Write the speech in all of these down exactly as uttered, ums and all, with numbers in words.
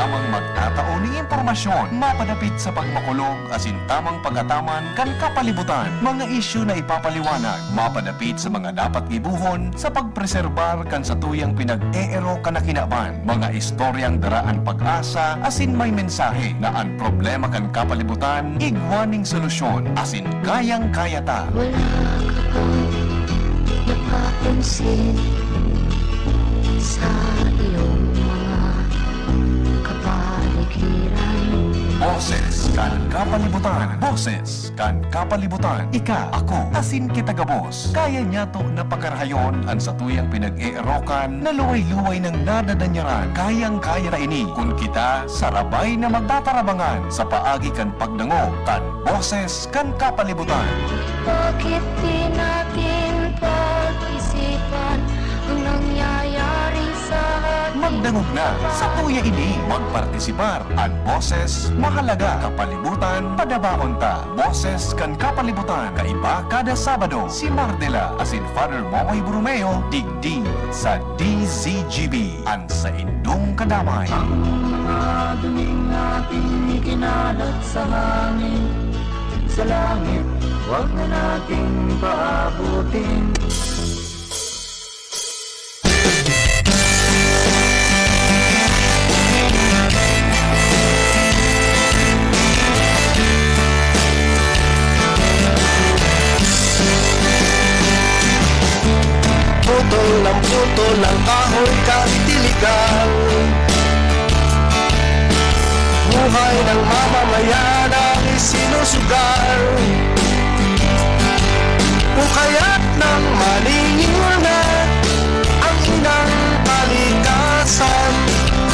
Ang magtatao nin impormasyon mapadapit sa pagmakulog asin tamang pag-ataman kan kapalibutan, mga isyu na ipapaliwanag mapadapit sa mga dapat gibohon sa pagpreserbar kan satuyang pinag-eerok na kinaban, mga istoryang dara an pag-asa asin may mensahe na an problema kan kapalibutan igwa ning solusyon asin kayang-kaya ta. Wala ka bang napapansin sa iyong mga kapaligiran? Boses kan kapalibutan. Boses kan kapalibutan. Ika, ako, asin kita gabos. Kaya niyato na pakarahayon an satuyang pinag-eerokan na luway-luway nang nadadanyaran. Kayang-kaya ta ini kun kita sarabay na magtatarabangan sa paagi kan pagdangog kan Boses kan kapalibutan. Bakit di natin pag-isipan ang nangyayari sa ating Magdangog na sa kapaligiran? Tuya ini. Magpartisipar. An boses mahalaga. Kapalibutan, padabaon ta. Boses kan kapalibutan. Kaiba kada Sabado. Si Mardela asin Father Momoy Borromeo, digdi sa D Z G B. An saindong kadamay. Ang mga duming nating ikinalat sa hangin, sa langit, wag na nating paabutin. Putol ng putol ang kahoy kahit iligal. Buhay ng mamamayan ang isinusugal. Ukayat ng maningil na ang inang kalikasan.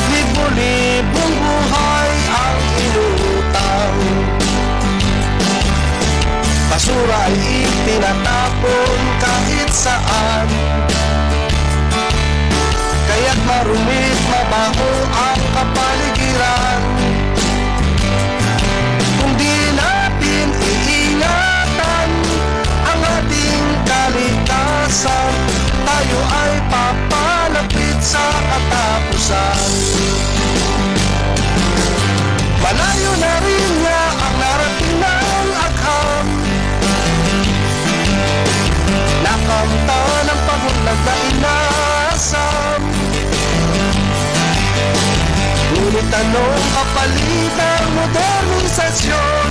Libo-libong buhay ang inutang. Basura ay itinatapon kahit saan. Kaya't marumit, mabaho ang kapaligiran. Kung di natin iingatan ang ating kalikasan, tayo ay papalapit sa katapusan. Malayo na rin nga ang narating ng agham. Nakamtan ang pag-unlad na inasam. Ngunit anong kapalit ng modernisasyon?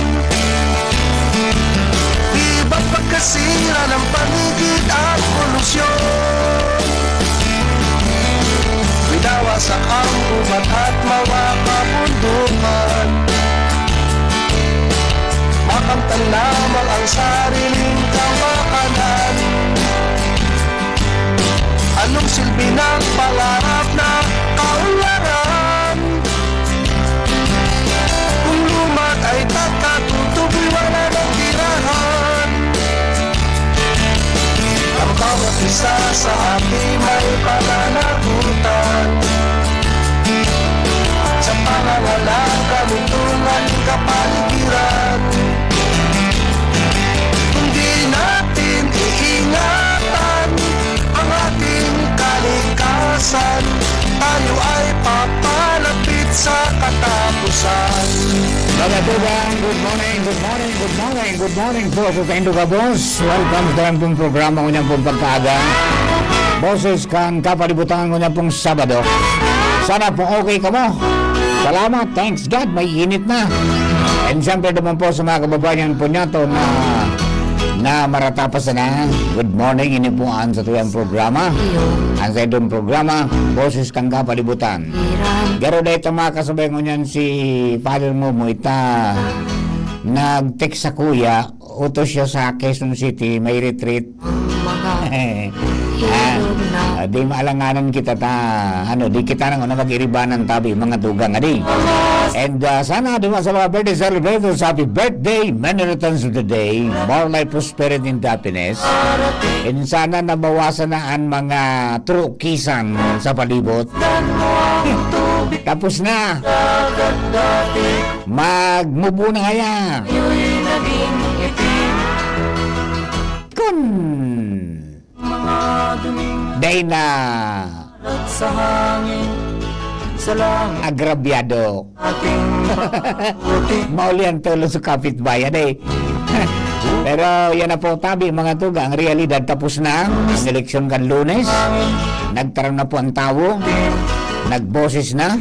Di ba pagkasira ng paligid at polusyon? Winawasak ang gubat at mga kabundukan. Makamtan lamang ang sariling kapakanan. Anong silbi ng pangarap na kaunlaran? Kung lumat ay tatatutuboy, wala nang tirahan. Ang bawat isa sa atin may pananagutan sa pangangalaga nitong ating kapaligiran. Kung di natin iingatan ang ating kalikasan, tayo ay papalapit sa katapusan. Mga tugang, good morning, good morning, good morning, good morning po sa saindo gabos. Welcome sa ating pong programa ngunyan pong pagkaaga. Boses kan Kapalibutan ngunyan pong Sabado. Sana po okay kamo. Salamat, thanks God, may init na. And siyempre naman po sa mga kababayan po nato na, na marata pa sana. Good morning, ini po ang satuyang programa. Ang saindong programa, Boses kan Kapalibutan. Garo dahil ito mga kasabay ngunyan si Father Momo, ita nag-text sa kuya, utos siya sa Quezon City, may retreat. Ah, ah, di maalanganan kita ta, ano, di kita nang una mag-iribanan tabi, mga dugang, adi. And, ah, sana, di ba, sa mga birthday celebrators, happy birthday, many returns of the day, more life, prosperity, and happiness. And sana nabawasan na ang mga trukisan sa palibot. Tapos na. Magmubo na kaya. Kun. Dai na. Agrabyado. Mauli ang tulo sa kapitbayan, eh. Pero yan na po, tabi, mga tugang, ang realidad, tapos na ang eleksyon kan Lunes. Nagtaram na po ang tawo. Nagboses na.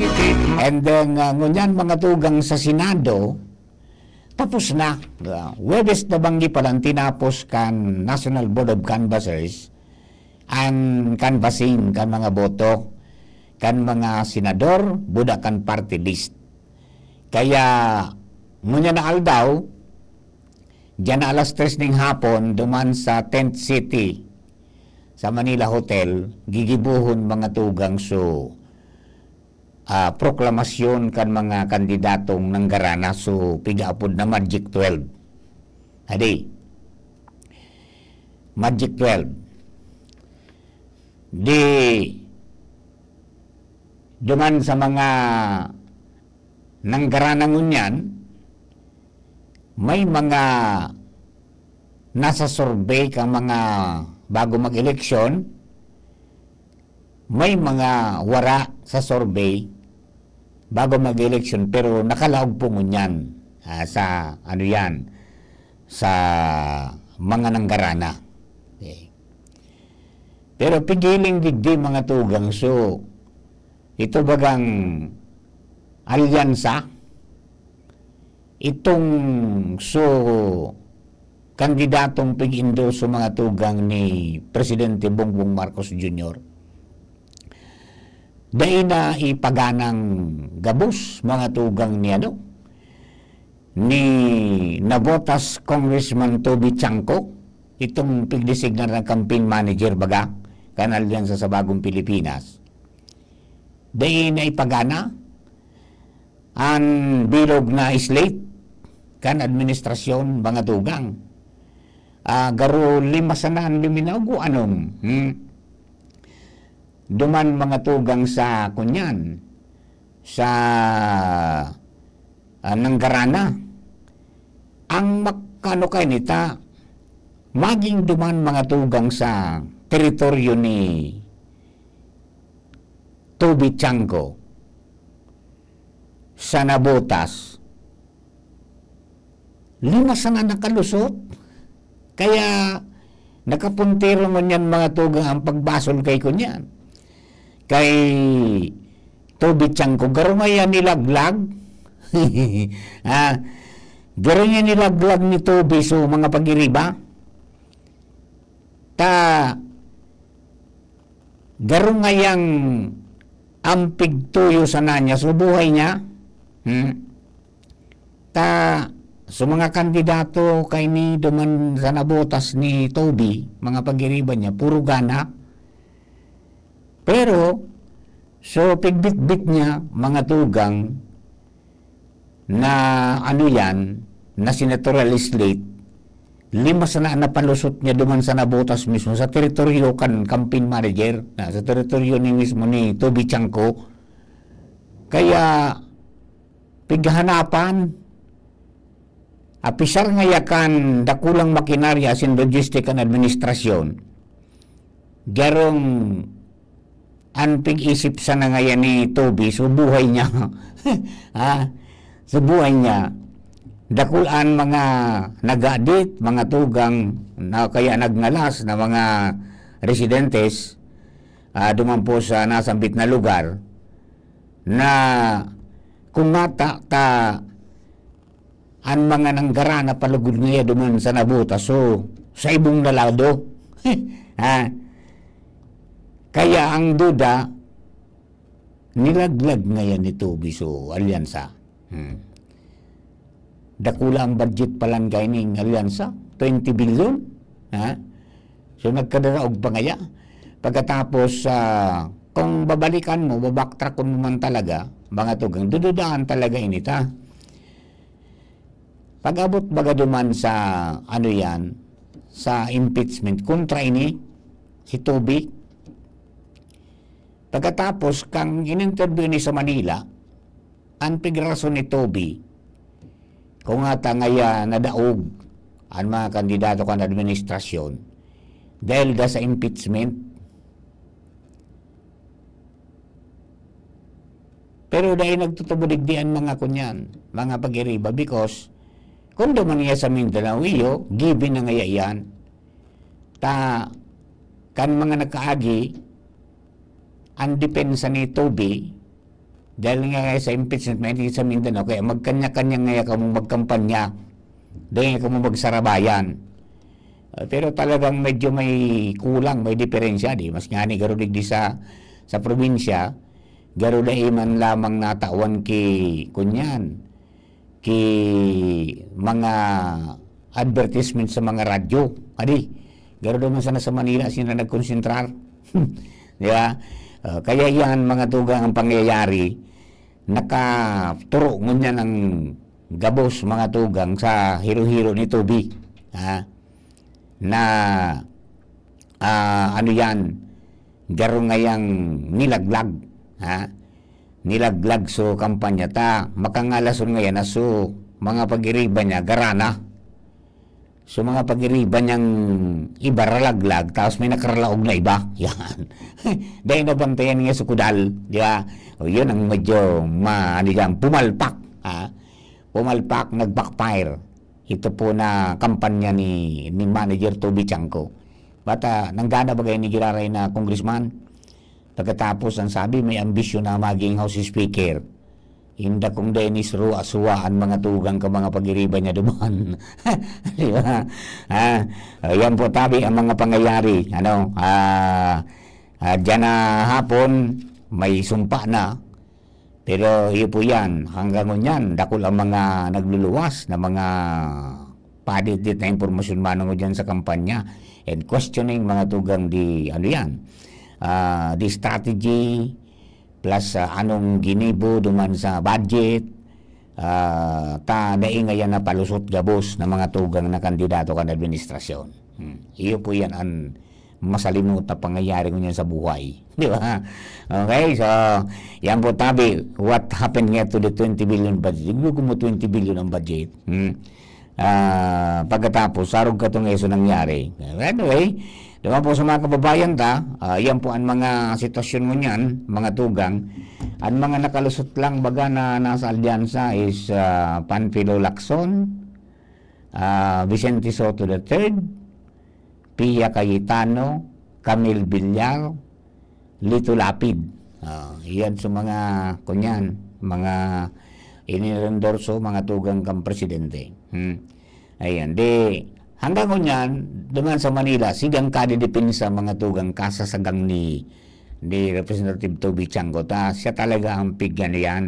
And then, uh, ngunyan, mga tugang, sa Senado, tapos na. Uh, Huwebes na banggi pa lang tinapos kan National Board of Canvassers ang canvassing kan mga boto kan mga senador, buda kan party list. Kaya, ngunyan na aldaw, diyan na alas tres ning hapon, duman sa Tent City, sa Manila Hotel, gigibohon, mga tugang, so, ah, proklamasyon kan mga kandidatong nanggarana, so, pigaapod na Magic twelve. Adi, Magic twelve. Di, duman sa mga nanggarana ngunyan, may mga nasa survey kan mga bago mag-eleksyon, may mga wara sa survey bago mag-eleksyon, pero nakalaog po ngunyan, ah, sa, ano yan, sa mga nanggarana. Okay. Pero pigiling digdi, mga tugang, so, ito bagang alyansa, itong so kandidatong pig-endorso, mga tugang, ni Presidente Bongbong Marcos Junior, dai na ipaganang gabos, mga tugang, ni ano, ni Navotas Congressman Toby Tiangco, itong pigdesignar na campaign manager, baga, kan Alyansa sa Bagong Pilipinas. Dai na ipagana an bilog na slate kan administrasyon, mga tugang. Ah, garo lima sana an luminaw, o anom. Hmm. Duman, mga tugang, sa kunyan, sa, ah, nanggarana. Ang mak-, ano kayo nita, maging duman, mga tugang, sa teritoryo ni Toby Tiangco, sa Navotas, lima sana nakalusot. Kaya nakapuntero ngunyan, mga tugang, ang pagbasol kay kunyan, kay Toby Tiangco. Garo ngaya nilaglag. Ah, garo ngaya nilaglag ni Toby, so, mga pag-iriba. Ta, garo ngayang ampig tuyo sana niya, so buhay niya. Hmm. Ta, so mga kandidato kaini duman sa Navotas ni Toby, mga pag-iriba niya, puro gana. Pero, so pigbitbit niya, mga tugang, na ano yan, na senatorial slate, lima sana an napalusot niya duman sa Navotas mismo, sa teritoryo kan campaign manager, na sa teritoryo ni mismo ni Toby Tiangco. Kaya, pighanapan, apisar ngaya kan dakulang makinarya asin logistik kan administrasyon, garong an pig-isip sana ngaya ni Toby, so buhay niya. Ha? So buhay niya. Dakul an mga nag-aadit, mga tugang, na kaya nagngalas na mga residentes, ah, duman po sa nasambit na lugar, na kung ngata ta an mga nanggarana palugod ngaya duman sa Navotas, so, sa ibong na lado. Ha? Kaya ang duda, nilaglag ngayan ni Toby, so, alyansa. Hmm. Dakula ang budget palan kaining alyansa, twenty billion. Ha? So, nagkadaraog pa ngaya. Pagkatapos, ah, kung babalikan mo, babacktrackon mo man talaga, mga tugang, dududaan talaga ini ta. Pag-abot baga duman sa, ano yan, sa impeachment, kontra ini, si Toby. Pagkatapos, kang in-interview ni sa Manila, an pigrason ni Toby, kung ata ngaya nadaog an mga kandidato kan administrasyon, dahil da sa impeachment, Pero dai nagtutubo digdi an mga kunyan, mga pagiriba, because kung duman iya sa Mindanao, iyo, given na ngaya iyan. Ta, kan mga nakaagi, an depensa ni Toby, dahil nga sa impeachment, mayo sa Mindanao, kaya magkanya-kanya ngaya kamong magkampanya, dahil nga kamong magsarabayan. Ah, pero talagang medyo may kulang, may diferensya, di? Mas ngani garo digdi sa, sa probinsya, garo dai man lamang natawan ki, kunyan, ki mga advertisement sa mga radyo. Adi, garo naman sana sa Manila, sila nagkonsentrar. Di ba? Ah, kaya yan, mga tugang, ang pangyayari, nakaturo ngunyan ang gabos, mga tugang, sa hiro-hiro ni Toby. Ha? Na, ah, ano yan, garo ngayang nilaglag, ha? Nilaglag so kampanya ta, makangalason ngayan na so mga pag-iriba niya, garana. So mga pag-iriba niyang iba ralaglag, tapos may nakaralaog na iba. Yan. Dahil nabantayan niya sa kudal, di ba? O yun ang medyo, ma, ano yan, pumalpak, ha? Pumalpak, nag-backfire. Ito po na kampanya ni, ni Manager Toby Chanco. Bata, nanggana ba kayo ni Giraray na congressman? Pagkatapos, ang sabi, may ambisyon na maging House Speaker. Inda kung Dennis Rua, suwa ang mga tugang ka mga pagiriba niya duman. Di ba? Ah, ayan po tabi ang mga pangyayari. Ano, ah, ah, diyan na hapon, may sumpa na. Pero iyo po yan, hanggang ngunyan, dakul ang mga nagluluwas na mga padit-dit na impormasyon manungod dyan sa kampanya and questioning mga tugang di, ano yan, ah, di strategy, plus, ah, anong ginibo duman sa budget, ah, ta dai ngayan napalusot gabos na mga tugang na kandidato kan administrasyon. Hmm. Iyo po yan an masalimot na pangyayari ngunyan sa buhay. Di ba? Okay, so, yan po tabi, what happened nga to the twenty billion budget? Siguro kung mo twenty billion ang budget. Hmm. Ah, pagkatapos, sarog ka tong eso nangyari. Anyway, di ba po sa mga kababayan ta, ah, yan po ang mga sitwasyon ngunyan, mga tugang. Ang mga nakalusot lang baga na nasa alyansa is, ah, Panfilo Lacson, ah, Vicente Sotto the third, Pia Cayetano, Camille Villar, Lito Lapid. Ah, iyan sa mga, kunyan, mga inirendorso, mga tugang kang presidente. Hmm. Ayan. Di, hanggang kunyan, duman sa Manila, sigang kadidepensa mga tugang kasasagang ni, ni Representative Toby Chango. Ta, siya talaga ang pigyan niyan,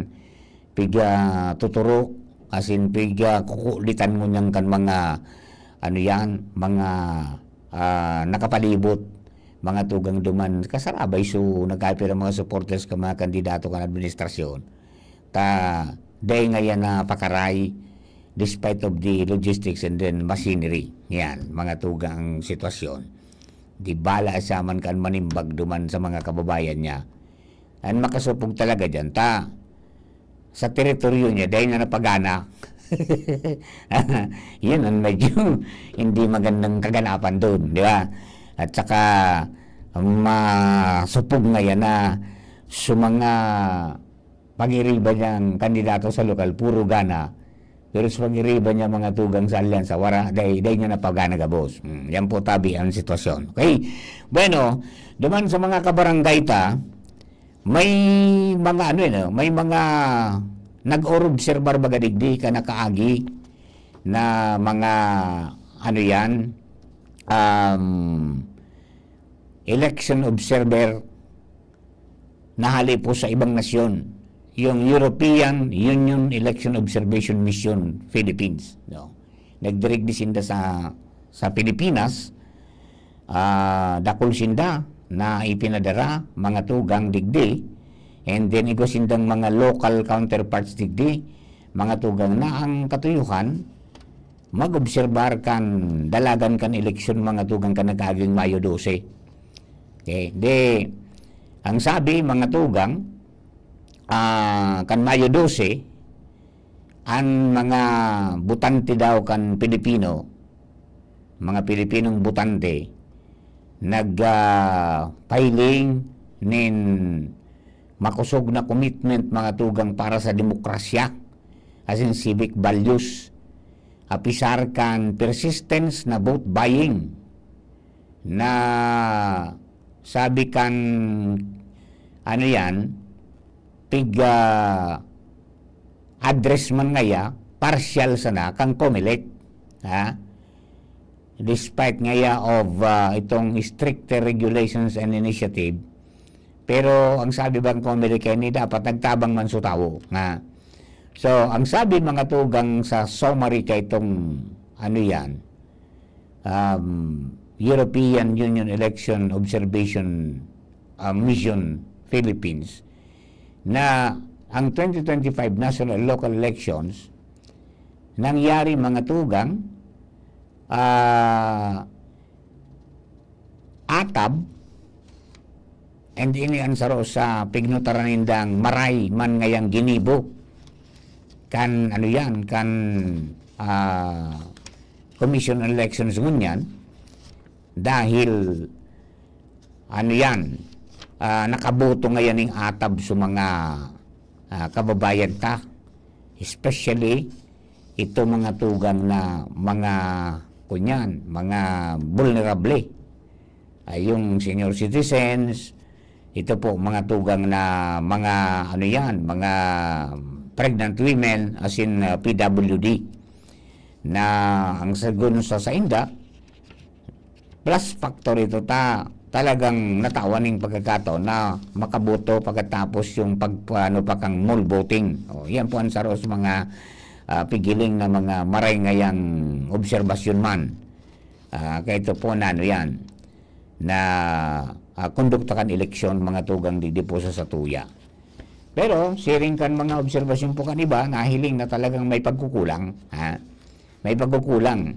piga tuturo, as in, piga kukulitan mo niyan kan mga, ano yan, mga, ah, nakapalibot, mga tugang duman. Kasarabay, so, nagkapira mga supporters ka mga kandidato kan administrasyon. Ta, dai ngayan na pakaray, despite of the logistics and then machinery. Yan, mga tugang sitwasyon. Di bala sa man kan manimbag duman sa mga kababayan niya. An makasupog talaga diyan, ta sa teritoryo niya, dai na napagana. Yun ang medyo hindi magandang kaganapan doon, di ba? At saka, masupog ngayan na sa mga pag-iriba niyang kandidato sa lokal, puro gana. Pero sa pag-iriba niya mga tugang sa alyansa, wara, dai, dai niya napagana gabos. Hmm, yan po tabi ang sitwasyon. Okay? Bueno, duman sa mga kabarangay ta, may mga ano yun, oh, may mga nag-orobserbar baga digdi ka nakaagi na mga ano yan, um, election observer na hali po sa ibang nasyon, yung European Union Election Observation Mission Philippines, no? Nagdirigdi sinda sa, sa Pilipinas, ah, dakul sinda na ipinadara, mga tugang digdi, and then igwa sindang mga local counterparts digdi, mga tugang na ang katuyuhan, mag-obserbar kan dalagan kan eleksyon, mga tugang, kan nagkaaging Mayo dose. Okay, di, ang sabi, mga tugang, ah, kan Mayo dose, an mga botante daw kan Pilipino, mga Pilipinong botante, nag, ah, filing nin makosog na commitment, mga tugang, para sa demokrasya, as in civic values, apisar kan persistence na vote buying na sabi kan, ano yan, pig, ah, address man ngaya, partial sana kang Comelec, ha? Despite ngaya of, ah, itong stricter regulations and initiative, pero ang sabi bang Comelec kaini, dapat nagtabang man su tawo, nga. So, ang sabi, mga tugang, sa summary ka itong, ano yan, um, European Union Election Observation, uh, Mission Philippines, na ang twenty twenty-five national local elections nangyari, mga tugang, ah, atab, and ini an saro sa pignotaran nindang maray man ngayang ginibo kan, ano yan, kan, ah, Commission on Elections ngunyan, dahil, ano yan, ah, nakaboto ngayan ning atab sa mga, ah, kababayan ta, especially ito, mga tugang, na mga, kunyan, mga vulnerable. Ay, yung senior citizens, ito po, mga tugang, na mga, ano yan, mga pregnant women, as in, ah, P W D, na ang sagon sa sainda, plus factor ito ta, talagang natawan ning pagkakataon na makaboto pagkatapos yung pag-, ano pa, kang mall voting. O, yan po ang saro sa mga, ah, pigiling na mga maray ngayang obserbasyon man. Ah, kaya ito po na, ano yan, na, ah, kondukta kan eleksyon, mga tugang, digdi po sa satuya. Pero, siring kan mga obserbasyon po kan iba, nahiling na talagang may pagkukulang, ha? May pagkukulang.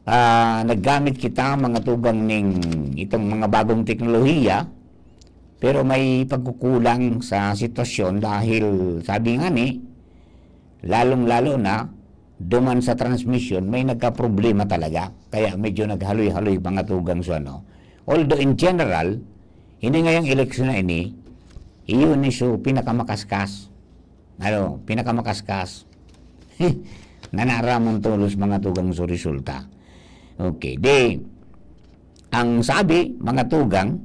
Ah, naggamit kita, mga tugang, ning itong mga bagong teknolohiya, pero may pagkukulang sa sitwasyon dahil, sabi nga ni, lalong-lalo na, duman sa transmission, may nagkaproblema talaga. Kaya medyo naghaloy-haloy, mga tugang, sa ano. Although in general, ini ngayang eleksyon na ini, iyon ni so pinakamakaskas. Ano, pinakamakaskas. Nanaramon tolos, mga tugang, so resulta. Okay, di, ang sabi, mga tugang,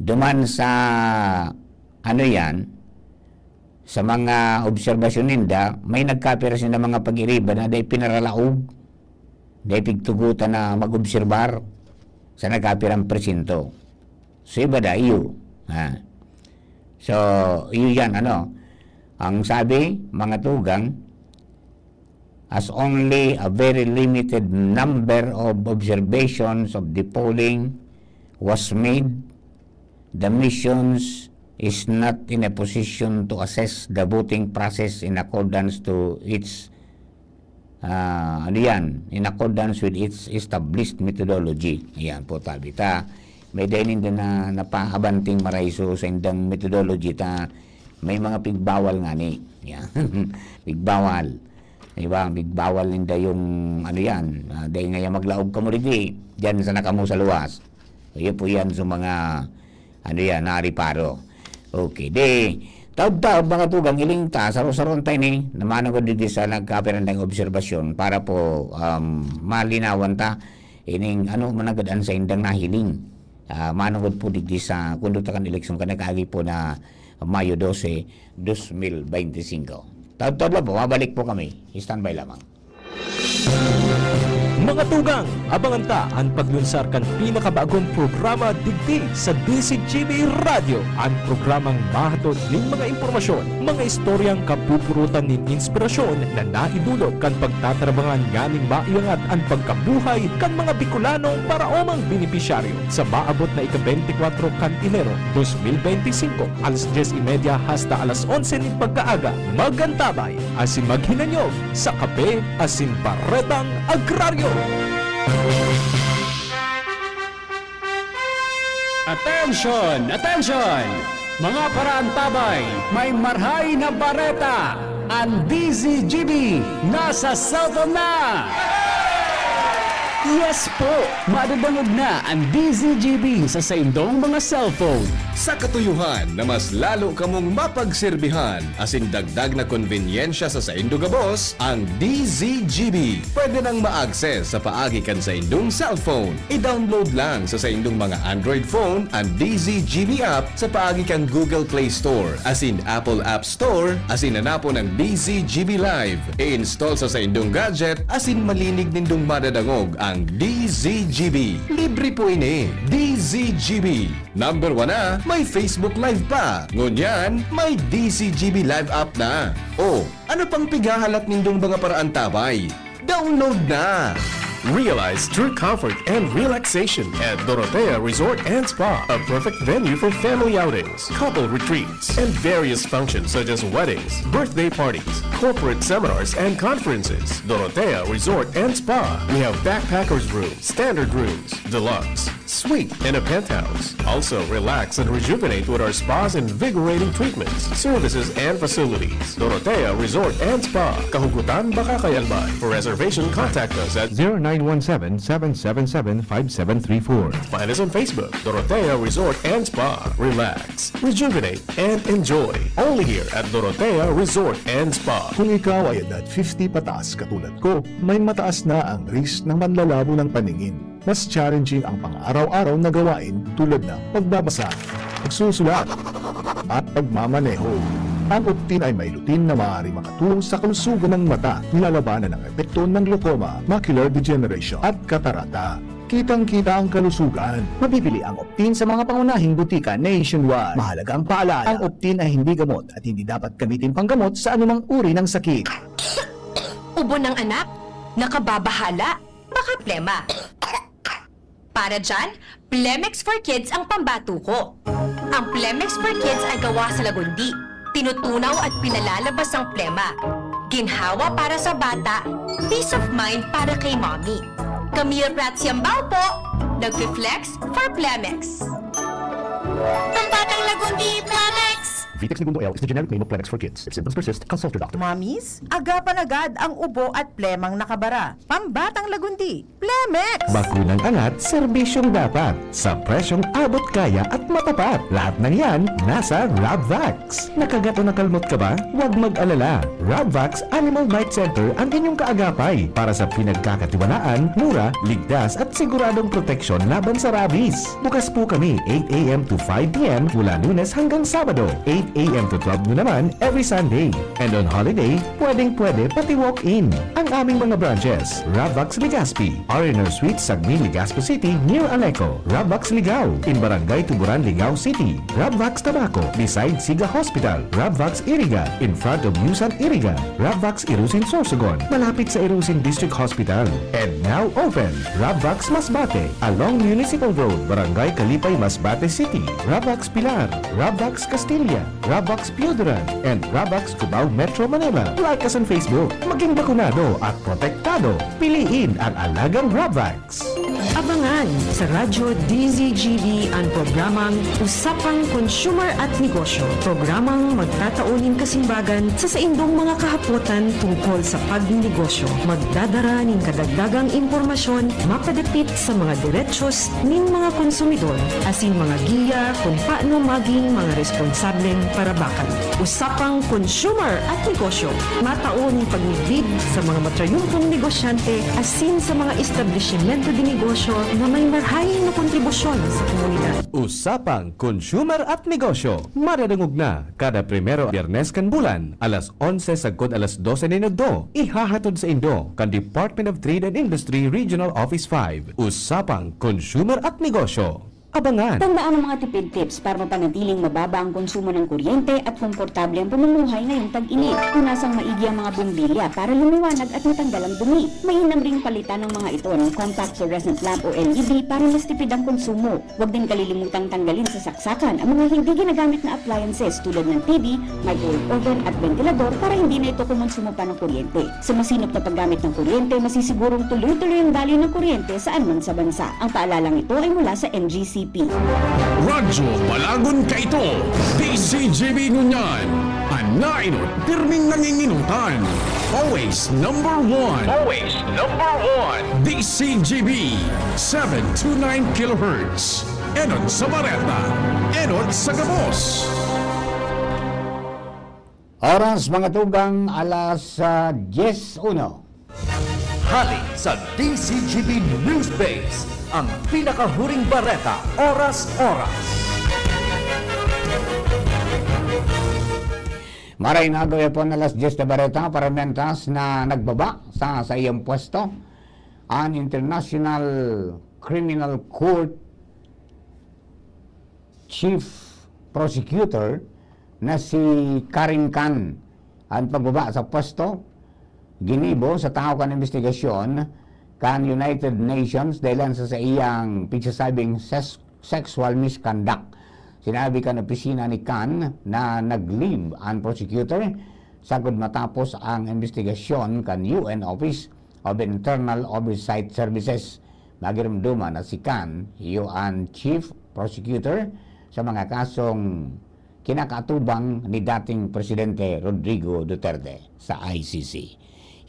duman sa, ano yan, sa mga obserbasyon ninda, may nagkapira sinda mga pag-iriba na dai pinaralaog, dai pigtugotan na mag-obserbar sa nagkapirang presinto. So, iba da, iyo. Ha? So, iyo yan, ano. Ang sabi, mga tugang, as only a very limited number of observations of the polling was made, the missions is not in a position to assess the voting process in accordance to its, ah, ano yan, in accordance with its established methodology. Ayan po, tabi ta. May dai ninda na napahabanting maraiso sa indang methodology ta. May mga pigbawal ngani. Yan. Pigbawal. Di ba? Pigbawal ninda yung, ano yan, ah, dai ngaya maglaog kamo digdi, diyan sana kamo sa luwas. Iyo po yan sa mga, ano yan, nariparo. Okay, di, taod-taod, mga tugang, hiling ta, saro-saron ta ini, na manugod digdi sa nagkapirang dang obserbasyon para po, um, malinawan ta ining ano man agad an saindang nahiling. Ah, manugod po digdi sa kondukta kan eleksyon kan nakaagi po na Mayo dose, dos mil bente singko. Taod-taod lang po, mabalik po kami. Standby lamang. Mga tugang, abangan ta an paglunsar kan pinakabagong programa digdi sa D Z G B Radyo, an programang mahatod nin mga impormasyon, mga istoryang kapupurutan nin inspirasyon na naidulot kan pagtatarabangan nganing maiangat an pagkabuhay kan mga Bicolano paraomang benepisyaryo. Sa maabot na ika-bente kwatro kan Enero dos mil bente singko, alas dyes y media hasta alas onse nin pagkaaga, mag-antabay asin maghinanyog sa Kape asin Baretang Agraryo. Atensyon! Atensyon! Mga paraantabay, may marahay na bareta! An D Z G B nasa cellphone na! Yes po! Madadangog na an D Z G B sa saindong mga cellphone. Sa katuyohan na mas lalo kamong mapagserbihan asin dagdag na konbenyensya sa saindo gabos, ang D Z G B pwede nang ma-access sa paagi kan saindong cellphone. I-download lang sa saindong mga Android phone an D Z G B app sa paagi kan Google Play Store asin Apple App Store asin hanapon ang D Z G B Live. I-install sa saindong gadget asin malinig nindong madadangog ang D Z G B. Libre po ini. D Z G B. Number one na, may Facebook Live pa. Ngunyan, may D Z G B Live app na. O, ano pang pighahalat nindong mga paraantabay? Download na! Realize true comfort and relaxation at Dorotea Resort and Spa, a perfect venue for family outings, couple retreats, and various functions such as weddings, birthday parties, corporate seminars, and conferences. Dorotea Resort and Spa. We have backpackers room, standard rooms, deluxe, suite, and a penthouse. Also, relax and rejuvenate with our spa's invigorating treatments, services, and facilities. Dorotea Resort and Spa, Kahugutan, Bacacay, Albay. For reservation, contact us at zero nine one seven, seven seven seven, five seven three four. Find us on Facebook, Dorotea Resort and Spa. Relax, rejuvenate, and enjoy. Only here at Dorotea Resort and Spa. Kung ikaw ay edad fifty pataas katulad ko, may mataas na ang risk ng panlalabo ng paningin. Mas challenging ang pang-araw-araw na gawain tulad ng pagbabasa, pagsusulat, at pagmamaneho. Ang Optin ay may lutein na maaari makatulong sa kalusugan ng mata, nilalabanan ang epekto ng glaucoma, macular degeneration, at katarata. Kitang-kita ang kalusugan. Mabibili ang Optin sa mga pangunahing butika nationwide. Mahalaga ang paalala, ang Optin ay hindi gamot at hindi dapat gamitin panggamot sa anumang uri ng sakit. Ubo ng anak? Nakababahala? Baka plema? Para dyan, Plemex for Kids ang pambato ko. Ang Plemex for Kids ay gawa sa lagundi. Tinutunaw at pinalalabas ang plema. Ginhawa para sa bata, peace of mind para kay mommy. Camille Prats Yambao po, nagfi-flex for Plemex. Pambatang lagundi, Plemex! Vitex Negundo L is the generic name of Plemex for Kids. If symptoms persist, consult your doctor. Mommies, agapan agad ang ubo at plemang nakabara. Pambatang lagundi, Plemex! Bakunang angat, serbisyong dapat. Sa presyong abot kaya at matapat. Lahat ng yan, nasa Rabvax. Nakagat o nakalmot ka ba? Huwag mag-alala. Rabvax Animal Bite Center ang inyong kaagapay para sa pinagkakatiwalaan, mura, ligtas at siguradong proteksyon laban sa rabies. Bukas po kami eight a.m. to five p.m. mula Lunes hanggang Sabado, eight a.m. to twelve noon naman every Sunday. And on holiday, pwedeng-pwede pati walk-in. Ang aming mga branches, Rabvax Legazpi, R and R Suite, Sagmin, Legazpi City, near Aleco, Rabvax Ligao, in Barangay Tuburan, Ligao City, Rabvax Tabaco, beside Siga Hospital, Rabvax Iriga, in front of Yusan Iriga, Rabvax Irusin Sorsogon, malapit sa Irusin District Hospital. And now open, Rabvax Masbate, along Municipal Road, Barangay Kalipay, Masbate City, Rabvax Pilar, Rabvax Castilla, Rabvax Pioduran, and Rabvax Cubao, Metro Manila. Like us on Facebook. Maging bakunado at protektado. Piliin ang alagang Rabvax. Abangan sa Radyo D Z G B an programang Usapang Consumer at Negosyo, programang magtatao nin kasimbagan sa saindong mga kahapotan tungkol sa pagnegosyo. Magdadara nin kadagdagang impormasyon mapadapit sa mga derechos nin mga konsumidor, asin mga giya kun paano maging mga responsableng parabakan. Usapang Consumer at Negosyo, matao nin pagmidbid sa mga matrayumpong negosyante asin sa mga establisimento de negosyo na may marahay na kontribusyon sa komunidad. Usapang Consumer at Negosyo, madadangog na kada primero Biyernes kan bulan, alas onse sagkod alas dose nin udto. Ihahatod saindo kan Department of Trade and Industry Regional Office five. Usapang Consumer at Negosyo. Abangan! Tandaan ang mga tipid tips para mapanatiling mababa ang konsumo ng kuryente at komportable ang pamumuhay ngayong tag-init. Punasang maigi ang mga bombilya para lumiwanag at matanggal ang dumi. Mainam ring palitan ng mga ito ng compact fluorescent lamp o L E D para mas tipid ang konsumo. Huwag din kalilimutang tanggalin sa saksakan ang mga hindi ginagamit na appliances tulad ng T V, microwave oven at ventilador para hindi na ito kumonsumo pa ng kuryente. Sa masinop na paggamit ng kuryente, masisigurong tuloy-tuloy ang daloy ng kuryente saan man sa bansa. Ang paalalang ito ay mula sa N G C P. Radyo Balagon Kaito, D Z G B Ngunyan, an Nainot, pirming nanginginutan. Always number one. Always number one. D C G B, seven two nine kilohertz. Enot sa bareta, enot sa gabos. Oras, mga tugang, alas, ah, diyes uno. Hali sa D C G B Newsbase, ang pinakahuring bareta, oras-oras. Maray na gawin po na alas diyes na bareta, paramentas na nagbaba sa, sa iyang pwesto. An International Criminal Court Chief Prosecutor na si Karim Khan. An pagbaba sa pwesto, ginibo sa tahaw kan imbestigasyon kan United Nations dahilan sa saiyang pigsasabing ses-, sexual misconduct. Sinabi kan opisina ni Khan na nag-leave an prosecutor sagkod matapos ang imbestigasyon kan U N Office of Internal Oversight Services. Magirumduman na si Khan, iyo an chief prosecutor sa mga kasong kinakaatubang ni dating Presidente Rodrigo Duterte sa I C C.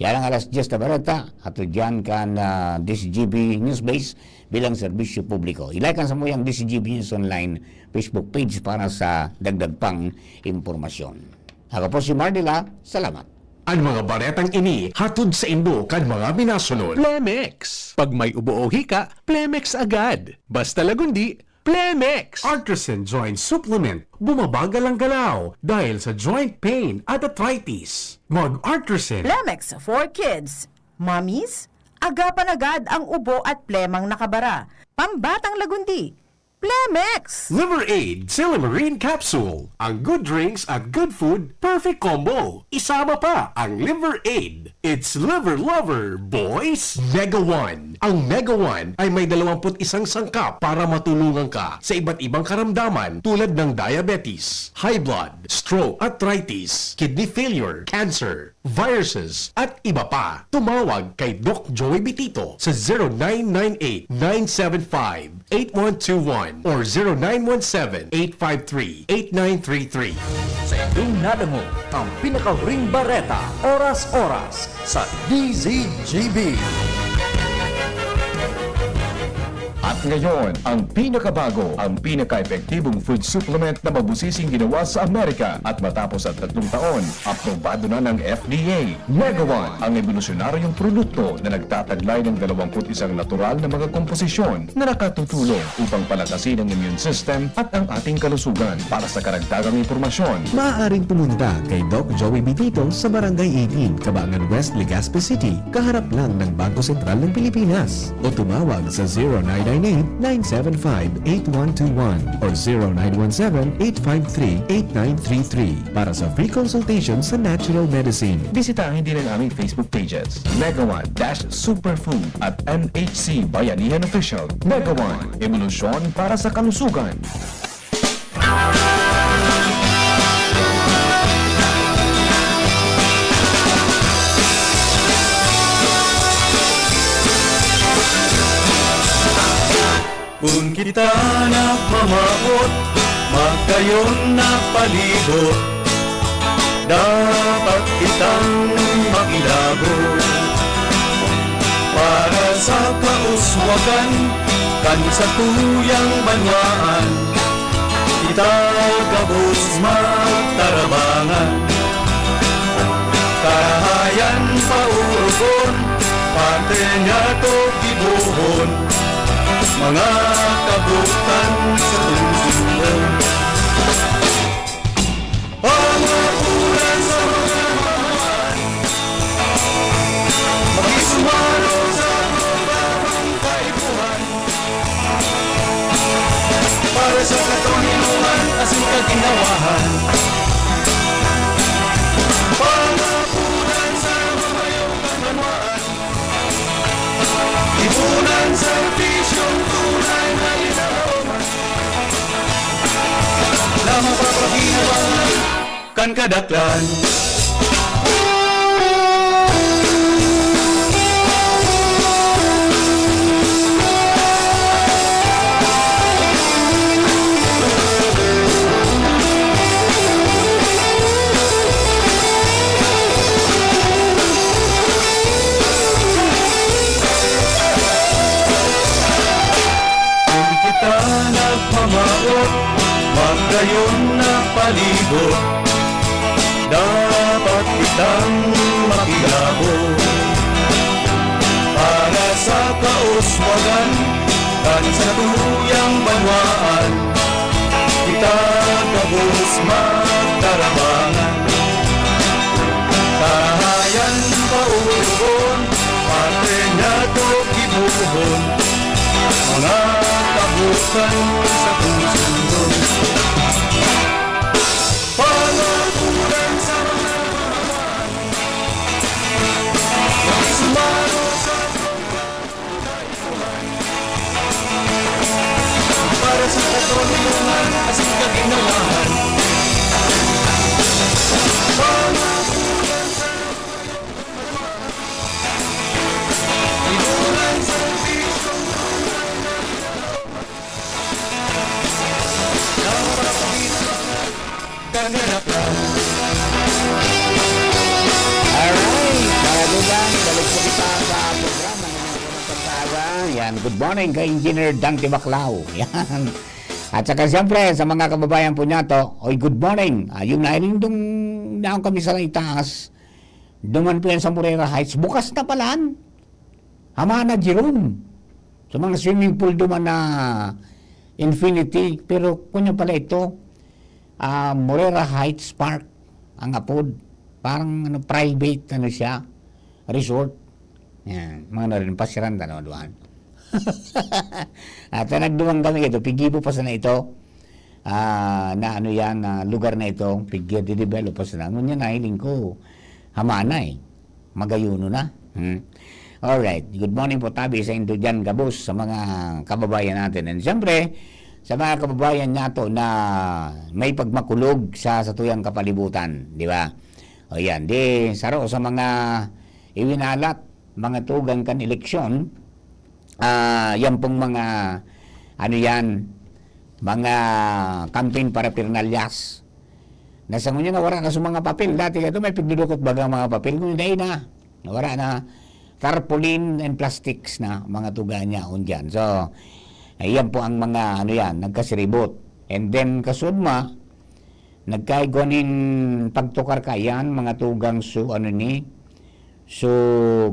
Yan ang alas diyes na bareta, hatod diyan kan, ah, D C G B Newsbase bilang serbisyo publiko. I-like ang samuyang D C G B News Online Facebook page para sa dagdag pang impormasyon. Ako po si Mardila. Salamat. An mga baretang ini hatod saindo kan mga minasunod. Plemex. Pag may ubo o hika, Plemex agad. Basta Lagundi, Plemex. Artresin Joint Supplement. Bumabagal ang galaw dahil sa joint pain at arthritis. Mag-Artresin. Plemex for kids. Mommies, agapan agad ang ubo at plemang nakabara. Pambatang Lagundi, Plemex! Liver Aid, Silymarin Capsule. Ang good drinks at good food, perfect combo. Isama pa ang Liver Aid. It's Liver Lover, boys! Mega One. Ang Mega One ay may dalawampu't isang sangkap para matulungan ka sa iba't ibang karamdaman tulad ng diabetes, high blood, stroke, arthritis, kidney failure, cancer, viruses, at iba pa. Tumawag kay Doc Joey Bitito sa zero nine nine eight, nine seven five, eight one two one or zero nine one seven, eight five three, eight nine three three. Sa inyong nadangog ang pinakahuring bareta, oras-oras, sa D Z G B. At ngayon, ang pinakabago, ang pinaka-epektibong food supplement na mabusising ginawa sa Amerika. At matapos ang tatlong taon, aprobado na ng F D A. Mega One, ang ebolusyonaryong produkto na nagtataglay ng dalawampu't isang natural na mga komposisyon na nakatutulong upang palakasin ang immune system at ang ating kalusugan. Para sa karagdagang impormasyon, maaaring pumunta kay Doc Joey Bitito sa Barangay eighteen, Cabangan West, Legazpi City, kaharap lang ng Bangko Sentral ng Pilipinas. O tumawag sa zero nine nine eight, nine seven five, eight one two one or zero nine one seven, eight five three, eight nine three three para sa free consultation sa natural medicine. Bisitahin din ang aming Facebook pages, Mega One dash Superfood at M H C Bayanihan Official. Mega One, ebolusyon para sa kalusugan. Kun kita nagmamawot, magkayon na palibot, dapat kitang makilago para sa kauswagan kan satuyang banwaan. Kita gabos magtarabangan, karahayan paorogon, pati niyato gibohon, mga kabutan sa tungsungon. Pangapulan sa mga mahal, makisumaro sa mga kaipuhan, para sa katoninongan asin kaginhawahan. Pangapulan sa mamayong kabanwaan, ipunan, serbisyong tunay na linalaman na mapapakinabangan kan kadaklan. palibot, dapat kitang makilabot. Para sa kauswagan kan satuyang banwaan, kita gabos magtarabangan. Kahayan paurubon, parte niya to gibohon, mga kabutan sa kusundon. Pangapulan sa mga kawan, sumaro sa para sa katulungan asin kaginawahan. Pangapulan sa Alright, mga dugang, balik po kita sa programa ng mga unang pagkaaga. Yan, good morning kay Engineer Dante Baclao. Yan. At saka siyempre, sa mga kababayan po niya to, oy, good morning. Ayun, nailindong na kami sa itaas. Duman po yan sa Morera Heights. Bukas na pala. Hama na, Jerome. Sa mga swimming pool duman na infinity. Pero kunya pala ito, ah, Morera Heights Park ang apod. Parang ano, private ano siya, resort. Yan, mga na rin, pasiran tanaw duan. At nagduman kami ito, pigibo pa sana ito. Ah, na ano yan, na lugar na ito, pigya didevelop pa sana. Ngunyan, nahiling ko, hamana eh. Magayuno na. Hmm. Alright. Good morning po, tabi sa indo dyan, gabos, sa mga kababayan natin. And siyempre, sa mga kababayan nato na may pagmakulog sa satuyang kapalibutan, di ba? O yan, di saro sa mga iwinalat, mga tugang kan eleksyon, ah, yan pong mga, ano yan, mga campaign paraphernalias. Na sa ngunyan na wala na sa mga papel. Dati ka ito, may pigdudukot baga ang mga papel. Ngunyan, dahil na, wala na. Tarpaulin and plastics na mga tuga niya on dyan. So, ayan po ang mga, ano yan, nagkasiribot. And then, kasudma, nagkaigwa nin pagtukar kayan, mga tugang su, ano ni, su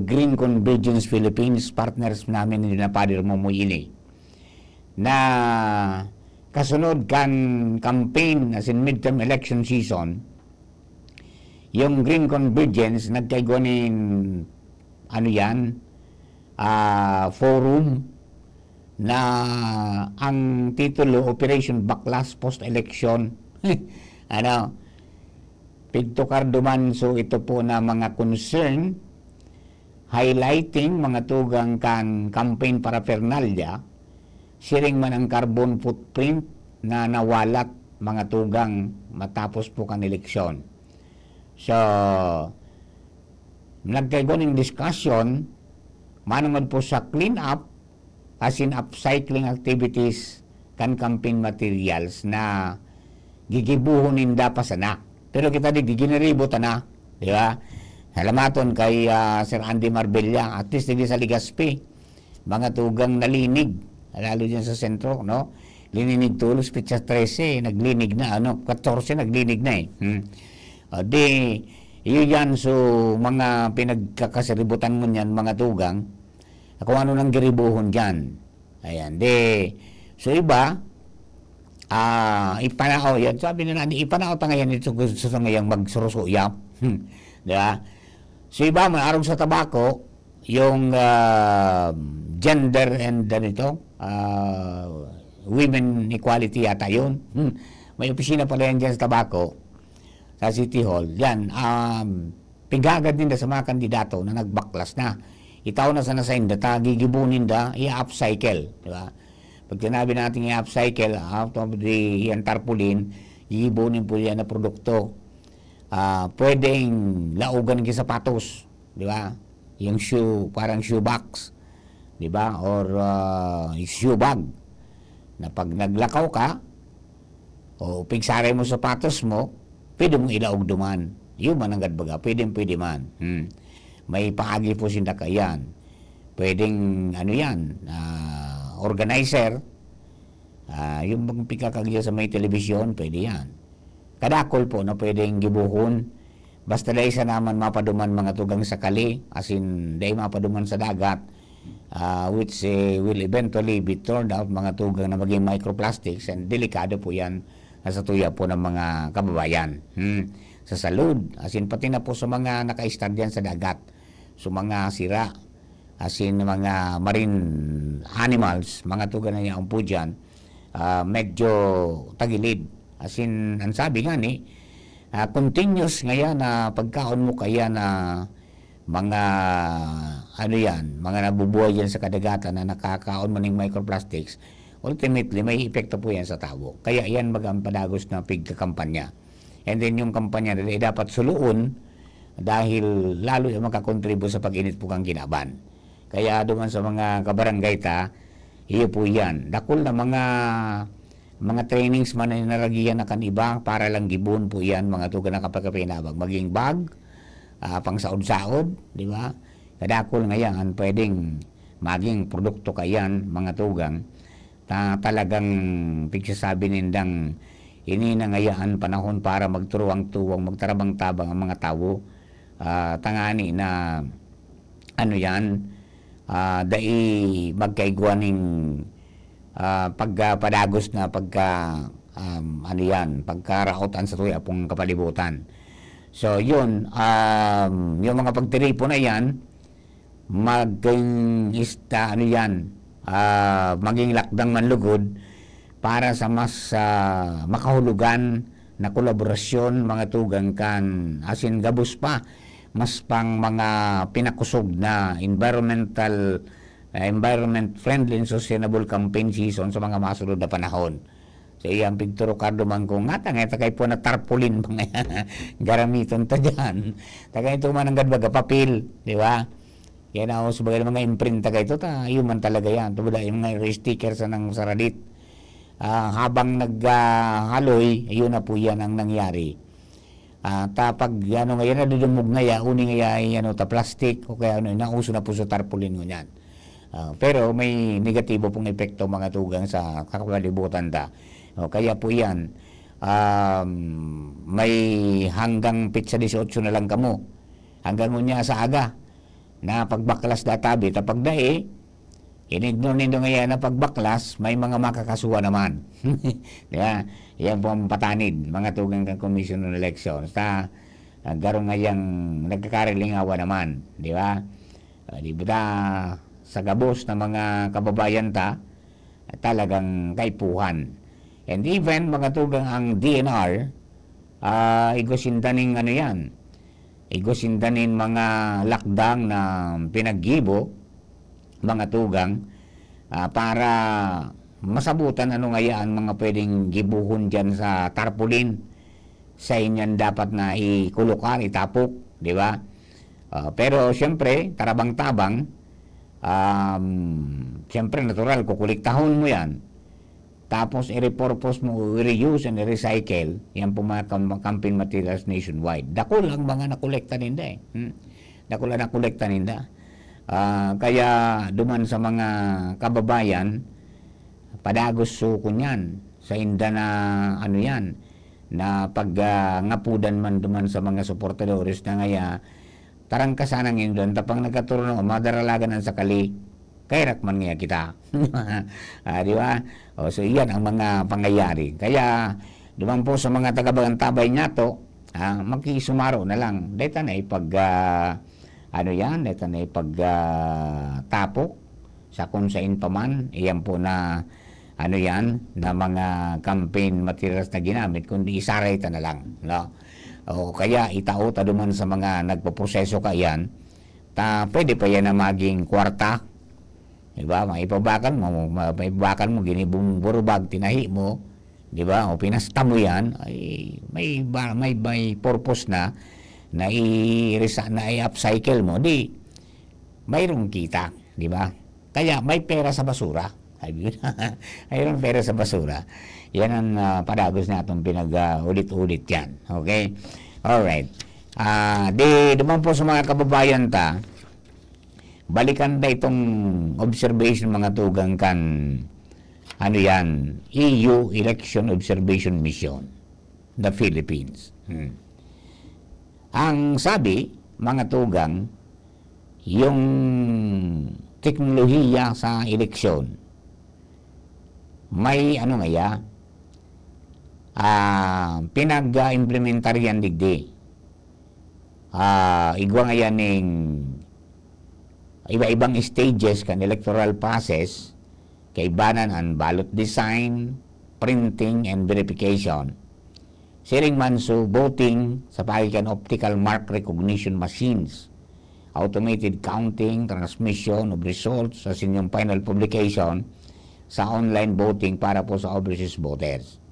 Green Convergence Philippines, partners namin ni na Father Momoy ini. Na kasunod kan campaign, as in midterm election season, yung Green Convergence, nagkaigwa nin, ano yan, ah, forum na ang titulo, Operation Baklas Post-Election. Ano, pigtukar duman, so ito po na mga concern, highlighting mga tugang kan campaign paraphernalia, siring man ang carbon footprint na nawalat mga tugang matapos po kan eleksyon. So, nagkaigwa nin discussion, manongod po sa clean up, as in upcycling activities kan campaign materials na gigibohon ninda pa sana. Pero kita di, giginiribo ta na, di ba? Salamaton kay, ah, Sir Andy Marbella, at least digdi sa Legazpi, mga tugang nalinig, lalo dyan sa sentro, no? Lininig tolos, petsa trese, naglinig na, ano, katorse, naglinig na eh. Hmm. O di, yun yan, so, mga pinagkakasiributan mo niyan, mga tugang, kung ano nang giribohon dyan. Ayan, di, so iba, ah, ipanao yan. Sabi na natin, ipanao ta ngayon ito, gusto sa ngayang magsurusuyap. Hmm. Di ba? So iba, may arog sa tabako, yung, ah, gender and, ano ito, ah, women equality yata yun. Hmm. May opisina pala yan dyan sa tabako, sa City Hall. Yan, um, pighagad ninda sa mga kandidato na nagbaklas na. Itao na sana sa inda, ta, gigibo ninda, i-upcycle, di ba? Pag sinabi natin i-upcycle, out of the, yan tarpaulin, gigibo nin po yan na produkto. Ah, pwedeng laogan ng sapatos, di ba? Yung shoe, parang shoe box, di ba? Or, ah, shoe bag. Na pag naglakaw ka, o pigsaray mo sapatos mo, pwede mong ilaog duman. Yun man ang gadbaga, pwedeng pwede man. Hmm. May paagi po sinda kayan. Pwedeng, ano yan, ah, organizer. Ah, yung bang pikakagya sa may telebisyon, pwede yan. kadakol po na pwedeng gibohon. Basta dai sa naman mapaduman mga tugang sa kali, as in, dai mapaduman sa dagat, ah, which, eh, will eventually be turned out mga tugang na maging microplastics, and delikado po yan sa tuya po ng mga kababayan. Hmm. Sa salud, as in, pati na po sa mga nakaistar dyan sa dagat. So, mga sira, as in, mga marine animals, mga tugang na yaon po dyan, ah, medyo tagilid. As in, ang sabi nga ni, ah, continuous ngayon na pagkaon mo kaya na mga, ano yan, mga nabubuhay dyan sa kadagatan na nakakaon mo ng microplastics, ultimately, may epekto po yan sa tao. Kaya yan baga ang padagos na pigkakampanya. And then yung kampanya na dapat suluon dahil lalo yung makakontribute sa pag-init po kang kinaban. Kaya duman sa mga kabarangay ta, iyo po yan. Dakul na mga mga trainings man na naragihan na kan iba para lang gibon po yan, mga tugang na kapagkapinabag. Maging bag, ah, pangsaod-saod, di ba? Kadakul nga yan, pwedeng maging produkto ka yan, mga tugang. Ta-, talagang pigsasabi nindang ini na ngaya an panahon para magturuwang-tuwang, magtarabang-tabang ang mga tawo, ah, tangani na, ano yan, ah, dai magkaigwa ning, ah, pagkapadagos na pagka, um, ano yan, pagkaraot an satuya pong kapalibutan. So, yun, um, yung mga pagtiripon na yan, maging ista-, ano yan, ah, maging lakdang manlugod para sa mas, ah, makahulugan na kolaborasyon, mga tugang kan, asin gabos pa, mas pang mga pinakusog na environmental, ah, environment friendly and sustainable campaign season sa mga masunod na panahon. So, iyang pigturo, Cardo, man kung ngata, ngata kay po na tarpaulin, mga garamiton ta dyan. Taga ito man ang gadbaga, papel, di ba? Kaya na, oh, sa bagay, mga imprinta kayo, ta, yun man talaga yan. Ito ba, yung mga sticker sa nang saradit. Ah, habang nag, ah, haloy, yun na po yan ang nangyari. Ah, ta pag, ano nga yan, nadudumog nga yan, uni nga yan, ano, ta plastic, o kaya ano, nauso na po sa tarpaulin ngunyan. Ah, pero may negatibo pong epekto, mga tugang, sa kakalibutan ta. O, kaya po yan, um, may hanggang petsa dieciocho na lang kamo. Hanggang unya sa aga, na pagbaklas da tabi, ta pag dai, in-ignore nindo nga yan na pagbaklas, may mga makakasuhan naman. Di ba? Yan po ang patanid, mga tugang kan Commission on Elections. Ta, ah, garo nga yang nagkakarilingawan naman, di ba? Ah, di ba ta, sa gabos na mga kababayan ta, talagang kaipuhan. And even, mga tugang, ang D N R, ah, igwa sinda ning ano yan, igwa sinda nin mga lakdang na pinaggibo, mga tugang, ah, para masabutan ano ngaya ang mga pwedeng gibohon diyan sa tarpaulin. Sa inyan dapat na ikulukar, itapok, di ba? Ah, pero siyempre, tarabang-tabang, um, siyempre natural, kukuliktahon mo yan. Tapos i-repurpose mo, i-reuse and i-recycle, yan po mga kam-, campaign materials nationwide. Dakul ang mga nakolekta ninda eh. Hmm? Dakul ang nakolekta ninda. Ah, kaya duman sa mga kababayan, padagos sukon yan. Sa inda na, ano yan, na pag, ah, ngapudan man duman sa mga suportadores na ngaya, tarang ka sana ngayon doon, tapang nagkaturno, madaralagan ang sakali, kairak man ngaya kita. Ah, di ba? O, so, iyan ang mga pangyayari. Kaya, duman po sa mga taga-Bagantabay niya to, ah, makisumaro na lang. Deta na ipag, ah, ano yan? Deta na ipag, ah, tapok sa kung sain pa man. Iyan po na, ano yan, na mga campaign materials na ginamit, kundi isaray ta na lang, no? O kaya itao ta duman sa mga nagpoproseso ka yan, ta pwede pa yan na maging kwarta, di ba? Maipabakal mo, ma-, maipabakal mo, ginibong burubag, tinahi mo, di ba? O pinasta mo yan, ay may ba-, may, may purpose na, na i-resa-, na i-upcycle mo, di mayroong kita, di ba? Kaya may pera sa basura. Ay, mayroong pera sa basura. Yan ang, ah, padagos na itong pinag, ah, ulit-ulit yan. Okay? Alright. Ah, di, duman po sa mga kababayan ta, balikan ta itong observation, mga tugang, kan, ano yan, E U Election Observation Mission. the Philippines. Hmm. Ang sabi, mga tugang, yung teknolohiya sa eleksyon, may ano ngaya, ah, pinag-implementar yan digdi. Ah, igwa ngaya ning iba-ibang stages kan electoral process, kaibanan an ballot design, printing, and verification. Siring man so voting sa paagi kan optical mark recognition machines, automated counting, transmission of results asin yung final publication sa online voting para po sa overseas voters.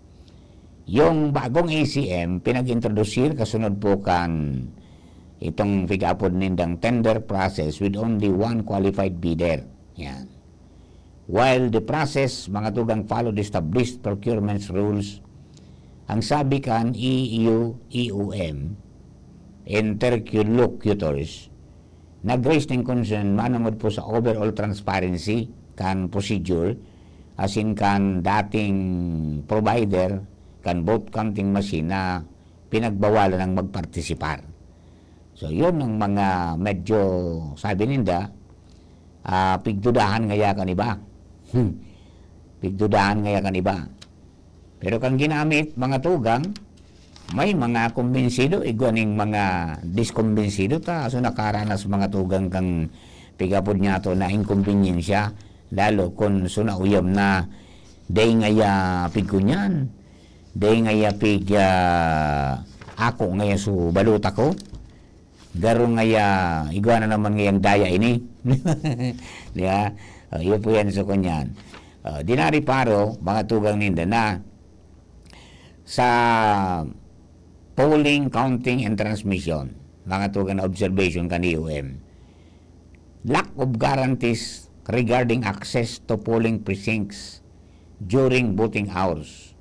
Yung bagong A C M, pinag-introdusir kasunod po kan itong pig-apod nindang tender process with only one qualified bidder. Yan. While the process, mga tugang, followed established procurement rules, ang sabi kan E U, E U M, interlocutors, nag-raise ning concern manongod po sa overall transparency kan procedure asin kan dating provider kan vote counting machine na pinagbawalan ng magpartisipar. So, yun ang mga medyo, sabi ninda, ah, pigdudahan ngaya kan iba. Hmm. Pigdudahan ngaya kan iba. Pero kan ginamit, mga tugang, may mga kumbinsido, igwa ning mga diskumbinsido ta, so nakaranas mga tugang kan pig-apod niyato na inkombinyensya, lalo kun so nauyam na, dai ngaya pig kunyan, dai ngaya pig, ah, ako ngaya so balota ko, garo ngaya, igwa na naman ngayang daya ini. Di ba? O, iyo po yan sa kunyan. O, dinari paro, mga tugang ninda na sa polling, counting, and transmission, mga tugang na observation kan E U M. Lack of guarantees regarding access to polling precincts during voting hours.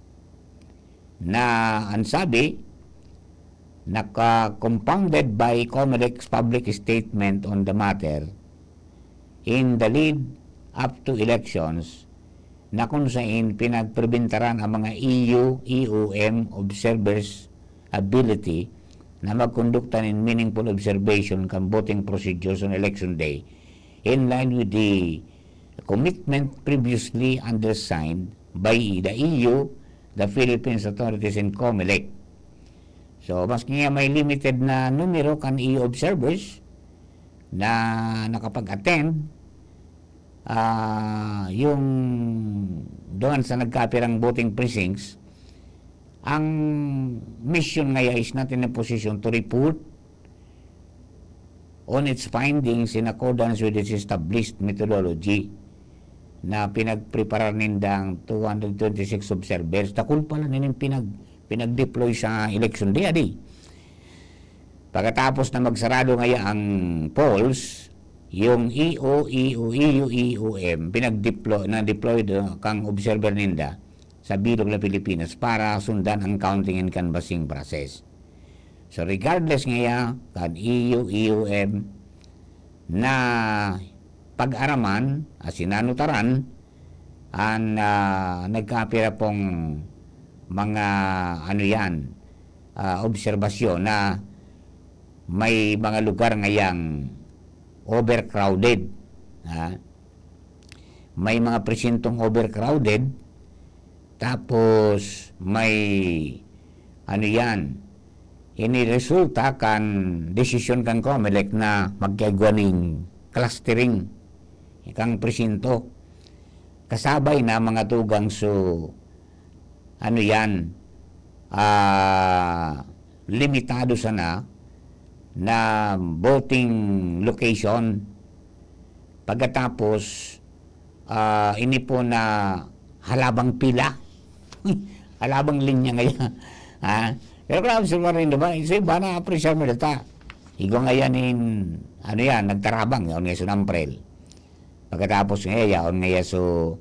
Na ang sabi, naka-compounded by Comelec's public statement on the matter in the lead up to elections, na kung sain pinagprebentaran ang mga E U, E U M observers' ability na magkondukta nin meaningful observation kan voting procedures on election day, in line with the commitment previously undersigned by the E U, the Philippines authorities, and Comelec. So, maski nga may limited na numero kan E U observers na nakapag-attend, ah, yung doon sa nagkapirang voting precincts, ang mission ngaya is not in a position to report on its findings in accordance with its established methodology na pinagpreparar nindang two hundred twenty-six observers. Dakul pala nining pinag-, pinag-deploy sa election day, adi. Pagkatapos na magsarado ngaya ang polls, yung E O, E O, E U, E U M, pinag-deploy, na-deploy do, kang observer ninda sa bilog na Pilipinas para sundan ang counting and canvassing process. So, regardless ngaya kan E U, E U M na pag-araman, asin nanutaran, an, ah, nagkapira pong mga, ano yan, ah, obserbasyon na may mga lugar ngayang overcrowded, ha? May mga presentong overcrowded, tapos may, ano yan, ini resulta kan desisyon kan Comelec na magkaigwa ning clustering kang presento. Kasabay na mga tugang so, ano yan, ah, limitado sana na voting location. Pagkatapos, ah, ini po na halabang pila. Halabang linya ngayon. Ha? Pero grabe sa rin, di ba? Sa iba na-appreciate mo data. Igwa ngayon in, ano yan, nagtarabang, yaon nga so numbrel. Pagkatapos nga, yaon nga so,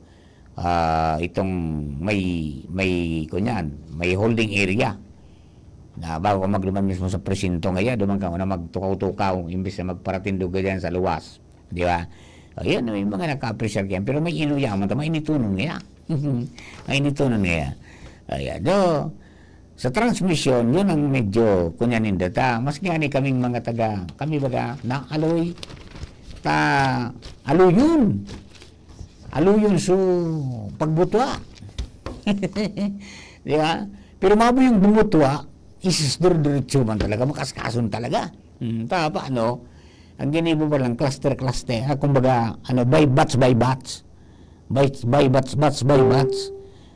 ah, itong may, may, kunyan, may holding area. Na bago ka magduman mismo sa presinto ngaya, duman ka na magtukaw-tukaw, imbes na magparatindog ka dyan sa luwas. Di ba? O, yan, may mga nagka-appreciate yan. Pero may inuyaman to, may initonon ngaya. May initonon ngaya. Ayan, do, Sa transmisyon, yun ang medyo kunya ninda ta. Mas nga ni kaming mga taga, kami baga, na aloy, ta aluyon. Aluyon so pagbutwa. Di ba? Pero mabo yung bumutwa, isusdur-duritso man talaga, makaskason talaga. Hmm, tapa, no? Ang ginibo pa lang, cluster-cluster. Ah, kumbaga, ano, by batch, by batch. By, by batch, batch, by batch.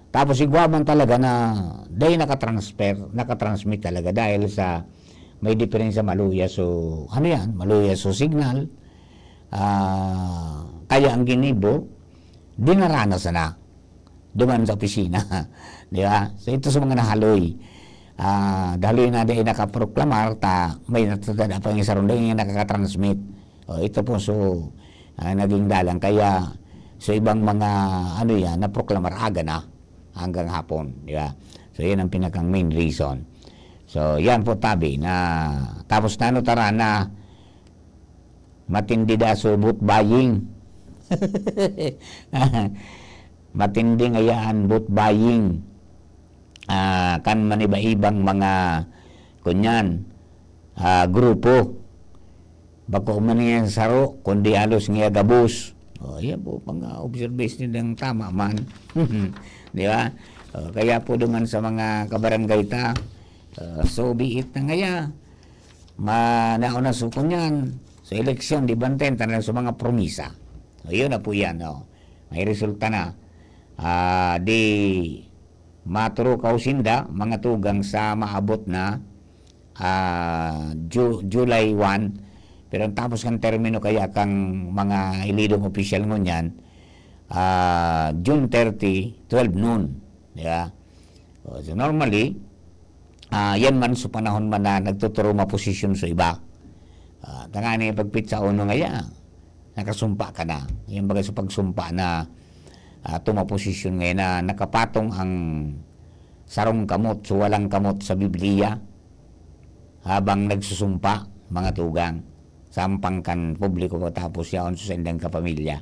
Tapos igwa man talaga na dai nakatransfer, nakatransmit talaga dahil sa may diferensya maluya. So, ano yan? Maluya so signal. Ah, kaya ang ginibo, dinarana sana duman sa opisina. Di ba? So, ito sa mga nahaloy. Ah, dahil na dai nakaproklamar, ta may natutad pa yung sarong dai nga nakakatransmit. O, ito po, so, ah, naging dalang. Kaya, so, ibang mga, ano yan, naproklamar aga na hanggang hapon. Di ba? So, yan ang pinakang main reason. So, yan po, tabi, na tapos na, ano, tara na, matindi da so vote buying. Matindi ngayaan vote buying. Ah, kan maniba-ibang mga, kunyan, ah, grupo. Bako man yan saro, kundi halos nga gabos. O, yan po, mga observation ng tama man. Di ba? O, kaya po duman sa mga kabarangay ta, ah, so be it na ngaya, manaon na so kunyan, sa eleksyon, di bantayan ta na sa mga promisa. So, yun na po yan, no? May resulta na. Ah, di maturukaw sinda, mga tugang sa maabot na, ah, Ju-, July one. Pero ang tapos kan termino kaya kang mga elidong opisyal ngunyan, ah, June thirty, twelve noon. Di ba? O, so normally, ah, yan man sa panahon man na nagtuturo maposisyon sa iba. Ah, tangani pagpitsa uno ngaya, nakasumpa ka na. Yan baga sa pagsumpa na, ah, tumaposisyon ngayon na nakapatong ang sarong kamot, so walang kamot sa Biblia habang nagsusumpa, mga tugang, sampang kan publiko tapos yaon sa indang kapamilya.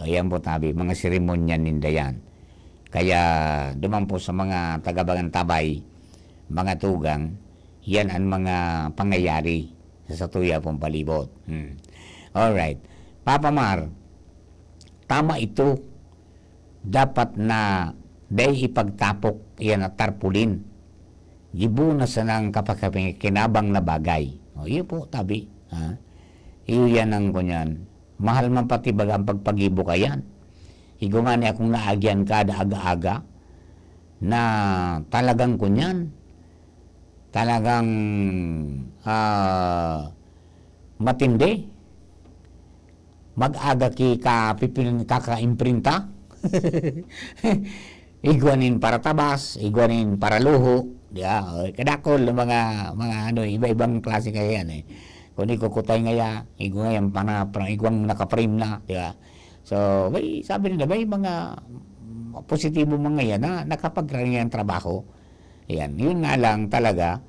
O, yan po tabi, mga seremonya ninda yan. Kaya duman po sa mga taga-Bagantabay, mga tugang, yan ang mga pangyayari sa satuya pong palibot. Hmm. Alright. Papa Mar, tama ito. Dapat na dai ipagtapok yan na tarpaulin. Gibo na sanang kapakinabangan na bagay. O, iyo po, tabi. Ha? Iyo yan ang kunyan. Mahal man pati baga ang pagpagibo kayan. Igwa nga ni akong naagyan kada aga-aga na talagang kunyan. Talagang, ah, matindi. Mag-aga ki kapipin-, kaka-imprinta. Igwa nin paratabas, igwa nin paraluho, di ba? O, kadakol ng mga, mga ano, iba-ibang klase kaya yan, eh. Kung ikukutay ngaya, igwa yan, pana-, pra-, igwang naka-frame na, di ba? So, may, sabi nila, may mga, mm, positibo mga yan na nakapagkaroon ng trabaho. Yan, yun nga lang talaga,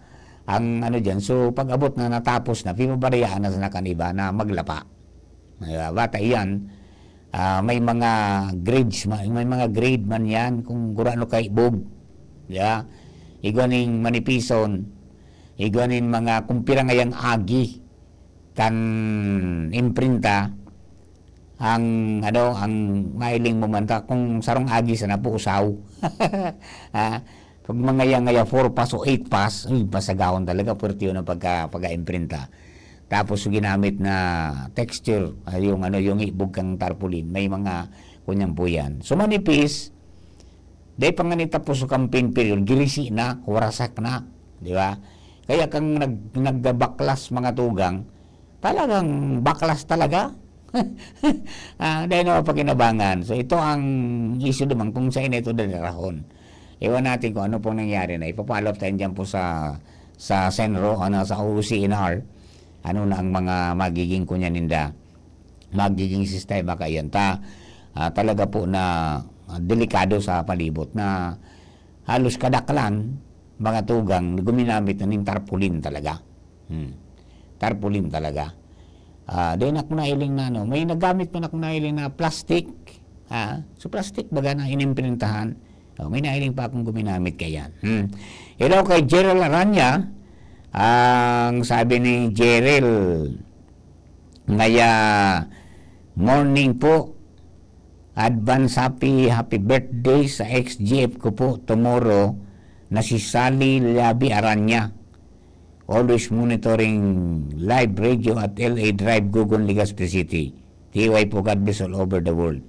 ang ano diyan, so, pag-abot na natapos na, pipabarayaan na sa nakan iba na maglapa. Di ba? Bata iyan, ah, may mga grades ma-, may mga grade man yan kung gurano ka ibog. Di ba? Igwa ning manipison, igwa ning mga kung pira ngayang agi kan imprinta, ang, ano, ang mailing mo man ta, kung sarong agi sana po, usaw. Ah, pag mga yan ngaya, four pass o eight pass, ay, masagahon talaga, puwerte yun ang pagka-, pagka-imprinta. Tapos, ginamit na texture, ah, yung, ano, yung ibog kang tarpaulin, may mga kunyan po yan. So, manipis, dahil pa nga ni tapos sa campaign period, girisi na, warasak na, di ba? Kaya kang nag-, nagbabaklas mga tugang, talagang baklas talaga. Ah, dahil na mapakinabangan. So, ito ang issue naman kung saan ito dadarahon. Iwan natin kung ano pong nangyari na. Ipa-follow up tayo dyan po sa, sa senro, ano, sa O C N R. Ano na ang mga magiging kunya ninda? Magiging sistema kaiyan ta. Ah, talaga po na, ah, delikado sa palibot na halos kadaklan, mga tugang, guminamit na ning tarpaulin talaga. Hmm. Tarpaulin talaga. Ah, then ako nailing na, ano, may nagamit man ako nailing na plastic. Ah, so plastic baga na inimprintahan. So, may nahiling pa akong guminamit kaiyan. Hmm. Hello kay Gerald Aranya. Ang sabi ni Gerald, ngaya, "Morning po. Advance happy, happy birthday sa ex-G F ko po tomorrow na si Sally Labi Aranya. Always monitoring live radio at L A Drive, Gogon, Legazpi City. T Y po, God bless all over the world."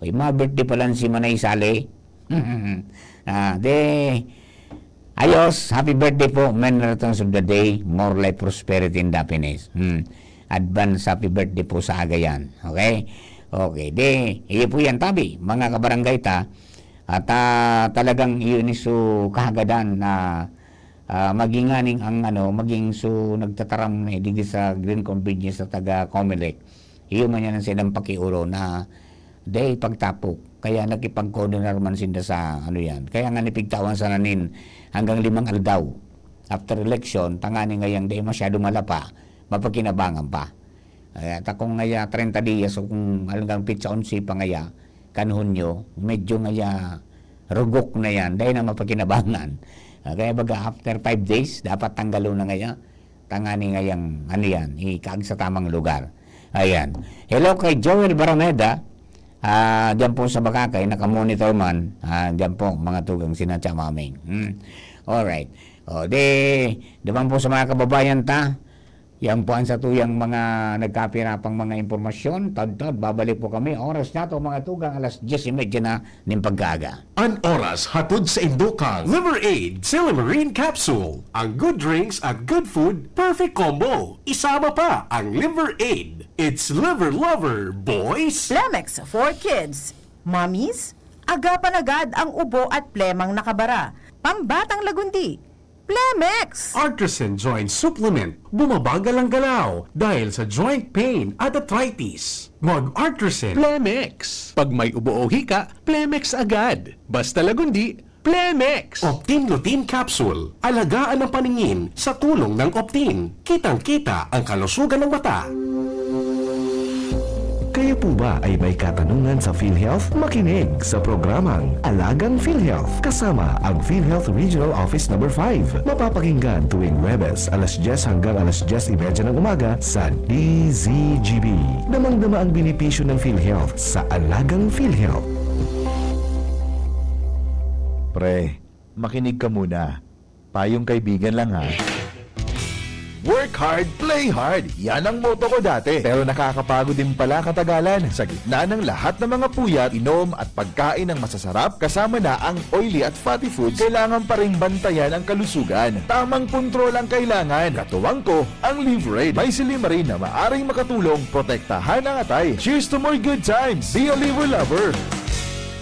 Uy, mga birthday pala si Manay Sally. Ah, de, ayos, happy birthday po, many returns of the day, more life, prosperity, and happiness. Hmm. Advance happy birthday po sa aga yan. Okay? Okay, de, iyo po yan, tabi, mga kabarangay ta. At, ah, talagang iyon iso kahagadan na, ah, maging nganing ang, ano, maging so nagtataram na digdi sa Green Convenience sa taga Comelec. Iyo man yan ang silang pakiulo na dai pagtapok. Kaya nakipag-coordinate man sinda sa, ano yan. Kaya nga nipigtawan sana nin hanggang limang aldaw after election, tangani ngayang dai masyado malapa, mapakinabangan pa. Kaya takong ngaya treinta dias o kung hanggang petsa onse pa ngaya, kan Hunyo, medyo ngaya rugok na yan, dai na mapakinabangan. Ah, kaya baga after five days, dapat tanggalon na ngaya. Tangani ngayang, ano yan, ikaag sa tamang lugar. Ayan. Hello kay Joel Barameda. Ah, diyan po sa Bakakay, nakamonitor man. Ah, diyan po, mga tugang sinatya maming. Hmm. Alright. O, di, naman po sa mga kababayan ta, yan po ang satuyang mga nagkapira pang mga impormasyon. Tadtad, babalik po kami. Oras na to, mga tugang, alas diyes y media na nin pagkaaga. An oras hatod sa indo kan Liver Aid Silimarin Capsule. Ang good drinks at good food, perfect combo. Isama pa ang Liver Aid. It's Liver Lover, boys! Plemex for kids. Mommies, agapan agad ang ubo at plemang nakabara. Pambatang lagundi. Plemex! Artisan Joint Supplement. Bumabagal ang galaw dahil sa joint pain at arthritis. Mag-Artisan. Plemex. Pag may ubo o hika, Plemex agad. Basta lagundi, Plemex. Optin Lutein Capsule. Alagaan ang paningin sa tulong ng Optin. Kitang-kita ang kalusugan ng mata. Kayo po ba ay may katanungan sa PhilHealth? Makinig sa programang Alagang PhilHealth kasama ang PhilHealth Regional Office Number five. Mapapakinggan tuwing Huwebes, alas diyes hanggang alas diyes y media ng umaga sa D Z G B. Damang-dama ang benepisyo ng PhilHealth sa Alagang PhilHealth. Pre, makinig ka muna. Payong kaibigan lang, ha. Work hard, play hard. Yan ang motto ko dati. Pero nakakapagod din pala katagalan. Sa gitna ng lahat ng mga puyat, inom at pagkain ng masasarap, kasama na ang oily at fatty foods, kailangan pa ring bantayan ang kalusugan. Tamang kontrol ang kailangan. Katuwang ko, ang Liverade. May silimarin na maaring makatulong protektahan ang atay. Cheers to more good times! Be a Liver Lover!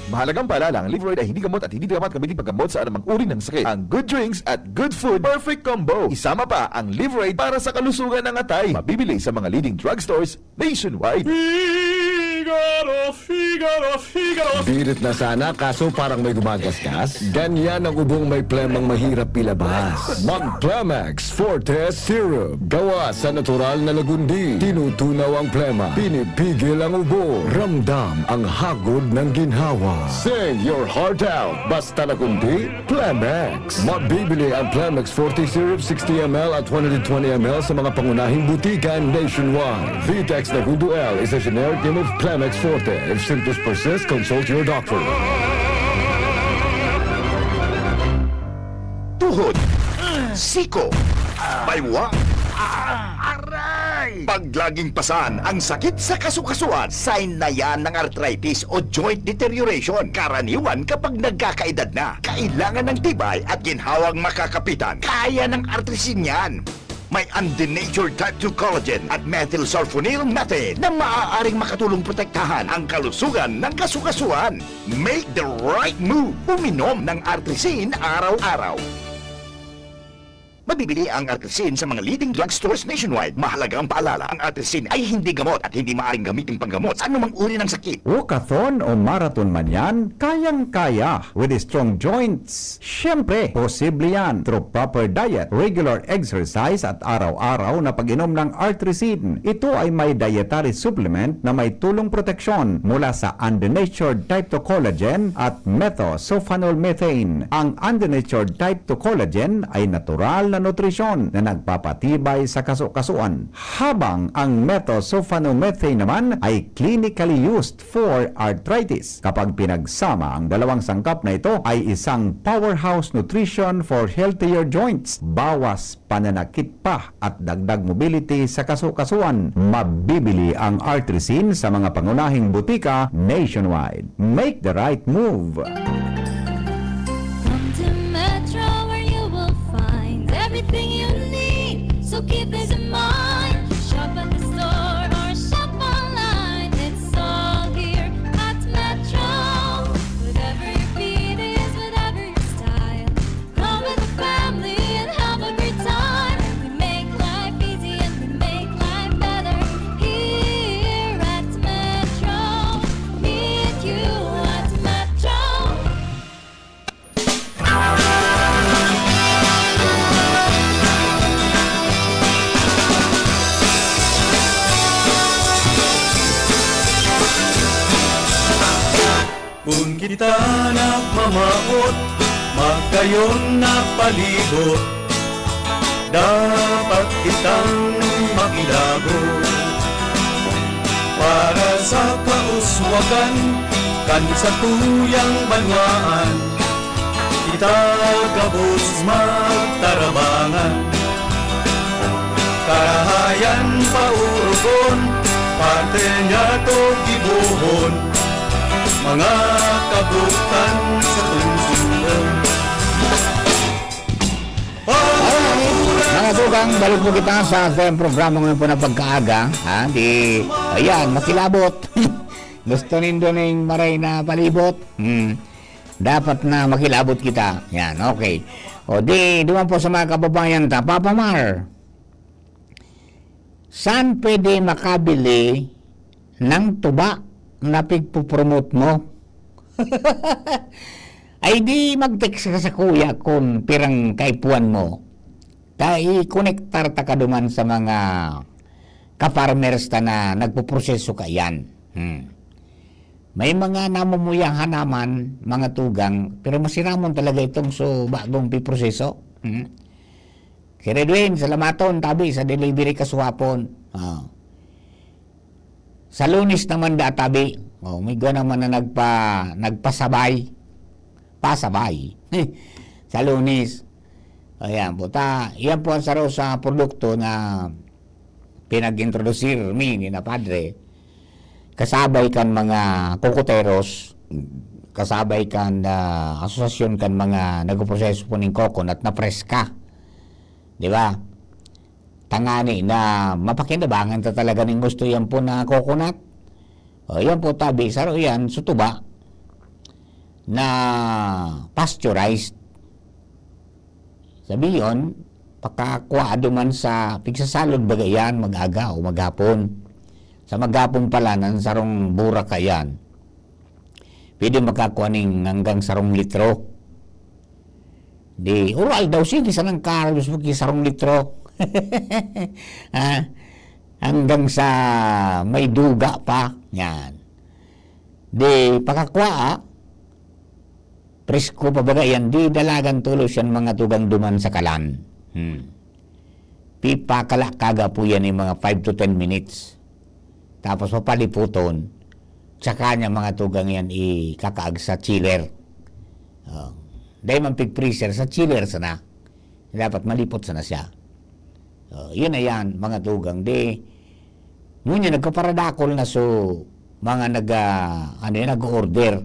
Mahalagang paalala, ang Liverade ay hindi gamot at hindi dapat gamitin paggamot sa anumang uri ng sakit. Ang good drinks at good food, perfect combo. Isama pa ang Liverade para sa kalusugan ng atay. Mabibili sa mga leading drugstores nationwide. Figaro, Figaro, Figaro. Birit na sana, kaso parang may gumagasgas. Ganyan ang ubong may plemang mahirap ilabas. Mag-Plemex Forte Syrup. Gawa sa natural na lagundi. Tinutunaw ang plema. Pinipigil ang ubo. Ramdam ang hagod ng ginhawa. Sing your heart out. Basta lagundi, Plemex. Mabibili ang Plemex Forte Syrup sixty M L at one hundred twenty M L sa mga pangunahing butika nationwide. Vitex Nagudo L is a generic name of Plemex Forte. If symptoms persist, consult your doctor. Tuhod, siko, baywa, aray! Pag laging pasan ang sakit sa kasukasuan, sign na yan ng arthritis o joint deterioration. Karaniwan kapag nagkakaedad na, kailangan ng tibay at ginhawang makakapitan. Kaya ng Artrisin yan. May undenatured type two collagen at methylsulfonyl methane na maaaring makatulong protektahan ang kalusugan ng kasukasuan. Make the right move. Uminom ng Artrisin araw-araw. Mabibili ang Artrisin sa mga leading drugstores nationwide. Mahalaga ang paalala, ang Artrisin ay hindi gamot at hindi maaaring gamitin panggamot sa anumang uri ng sakit. Walkathon o marathon man yan, kayang-kaya with strong joints. Siyempre, posible yan through proper diet, regular exercise at araw-araw na pag-inom ng Artrisin. Ito ay may dietary supplement na may tulong proteksyon mula sa undenatured type two collagen at methosulfonol methane. Ang undenatured type two collagen ay natural na nutrisyon na nagpapatibay sa kaso-kasuan, habang ang methosulfonomethane naman ay clinically used for arthritis. Kapag pinagsama ang dalawang sangkap na ito, ay isang powerhouse nutrition for healthier joints, bawas pananakit pa at dagdag mobility sa kaso-kasuan. Mabibili ang Artrisin sa mga pangunahing butika nationwide. Make the right move! Come to Metro, where you will find everything you need. So keep this in mind. Shop at the store or shop online. It's all here at Metro. Whatever your fit is, whatever your style. Come with the family and have a great time. We make life easy and we make life better. Here at Metro, meet you at Metro. Kun kita nagmamawot, magayon na palibot, dapat kitang makilabot. Para sa kauswagan kan satuyang banwaan, kita gabos magtarabangan. Karahayan pa orogon, parte niya to gibohon, mga kabutan sa tungsungon. Alright. Mga tugang, balik po kita sa ating programa ngayon po na pagkaaga. Ha? Di, ayan, makilabot. Gusto nindo ning maray na palibot? Hmm. Dapat na makilabot kita. Yan, okay. O di, duman po sa mga kababayan ta, Papa Mar, saan pwede makabili ng tuba na pigpopromote mo? Ay di mag-text ka sa kuya kung pirang kaipuhan mo. Ta i-konektar ta ka duman sa mga ka-farmers ta na nagpoproseso kaiyan. Hmm. May mga namumuyahan naman, mga tugang, pero masiramon talaga itong so bagong piproseso. Hmm. Si Redwin, salamaton, tabi sa delivery kasuhapon. Ah. Sa Lunes naman da, tabi. Oh, may igwa naman na nagpa-, nagpasabay. Pasabay. Sa Lunes. Ayan po. Ta, yan po ang saro sa produkto na pinag-introdusir mi ni na Padre. Kasabay kan mga kokoteros, kasabay kan, ah, asosasyon kan mga nagpoproseso po ning coconut na preska. Di ba? Tangani na mapakinabangan ta talaga ning gusto yan po na coconut. O, yan po, tabi, saro yan, sutuba na pasteurized. Sabiyon, pakakwa duman sa pigsasalod baga yan, mag-aga o maghapon. Sa maghapon pala, nan sarong burak yan. Pwede makakwa ning hanggang sarong litro. Di, oral daw, sige, sanang karabis mo, sarong litro. Ha? Hanggang sa may duga pa. Yan. Di, pakakwa, ah. Presko pa baga yan. Di, dalagan tulos yan mga tugang duman sa kalan. Hmm. Pipakala kaga po yan yung mga five to ten minutes. Tapos papaliputon. Tsaka niya mga tugang yan ikakaag sa chiller. Oh. Dahil man pig-freezer, sa chiller sana. Dapat malipot sana siya. Oh, yun na yan, mga tugang. Di, ngunyan, nagkaparadakol na so, mga nag, ah, ano yan, nag-order.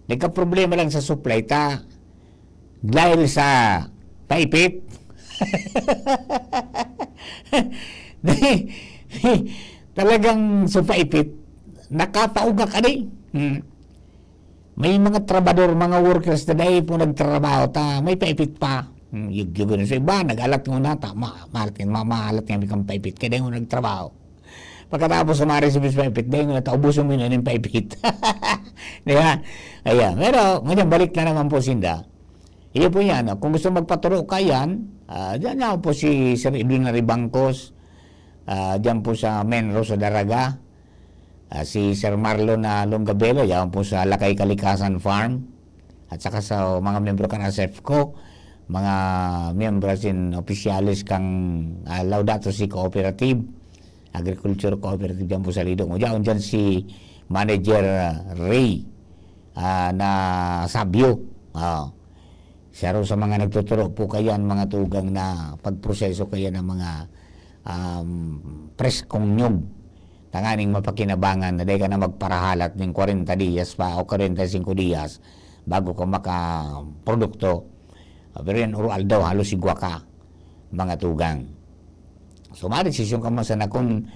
Nagkaproblema lang sa supply ta, dahil sa paipit. Di, talagang sa paipit, nakataugak ani. Hmm. May mga trabador, mga workers na dai po nagtrabaho ta, may paipit pa. Hmm, yugyugon. So, iba, nag-alat ngona, tama, ma-, ma-, maalat nga kami kan paipit, kaya dai ngona nagtrabaho. Pagkatapos sa ma-receive sa paipit, dai ngona ta, ubuson mo na ning paipit. Di ba? Ayan. Pero, ngayon, balik na naman po sinda. Iyo po yan. Kung gusto magpaturo ka yan, ah, diyan na po si Sir Edwin Naribangcos, ah, diyan po sa Menro sa Daraga. Ah, si Sir Marlon na Longabelo, yan po sa Lakay Kalikasan Farm. At saka sa mga miyembro kan ASEFCO, mga miyembro sin opisyales kan, ah, Laudato Si Cooperative, Agriculture Cooperative diyan po sa Lidong. O diyan, diyan si Manager, ah, Ray, ah, na Sabio. Ah, siya raw sa mga nagtuturo po kayan, mga tugang na pagproseso kayan ng mga, um, preskong nyug. Tanganing mapakinabangan na dai ka na magparahalat ning kwarenta diyas pa o kwarenta y singko diyas bago ka makaprodukto. Ah, pero yan, uro-aldaw, halos igwa ka, mga tugang. So, madesisyon ka man sana kung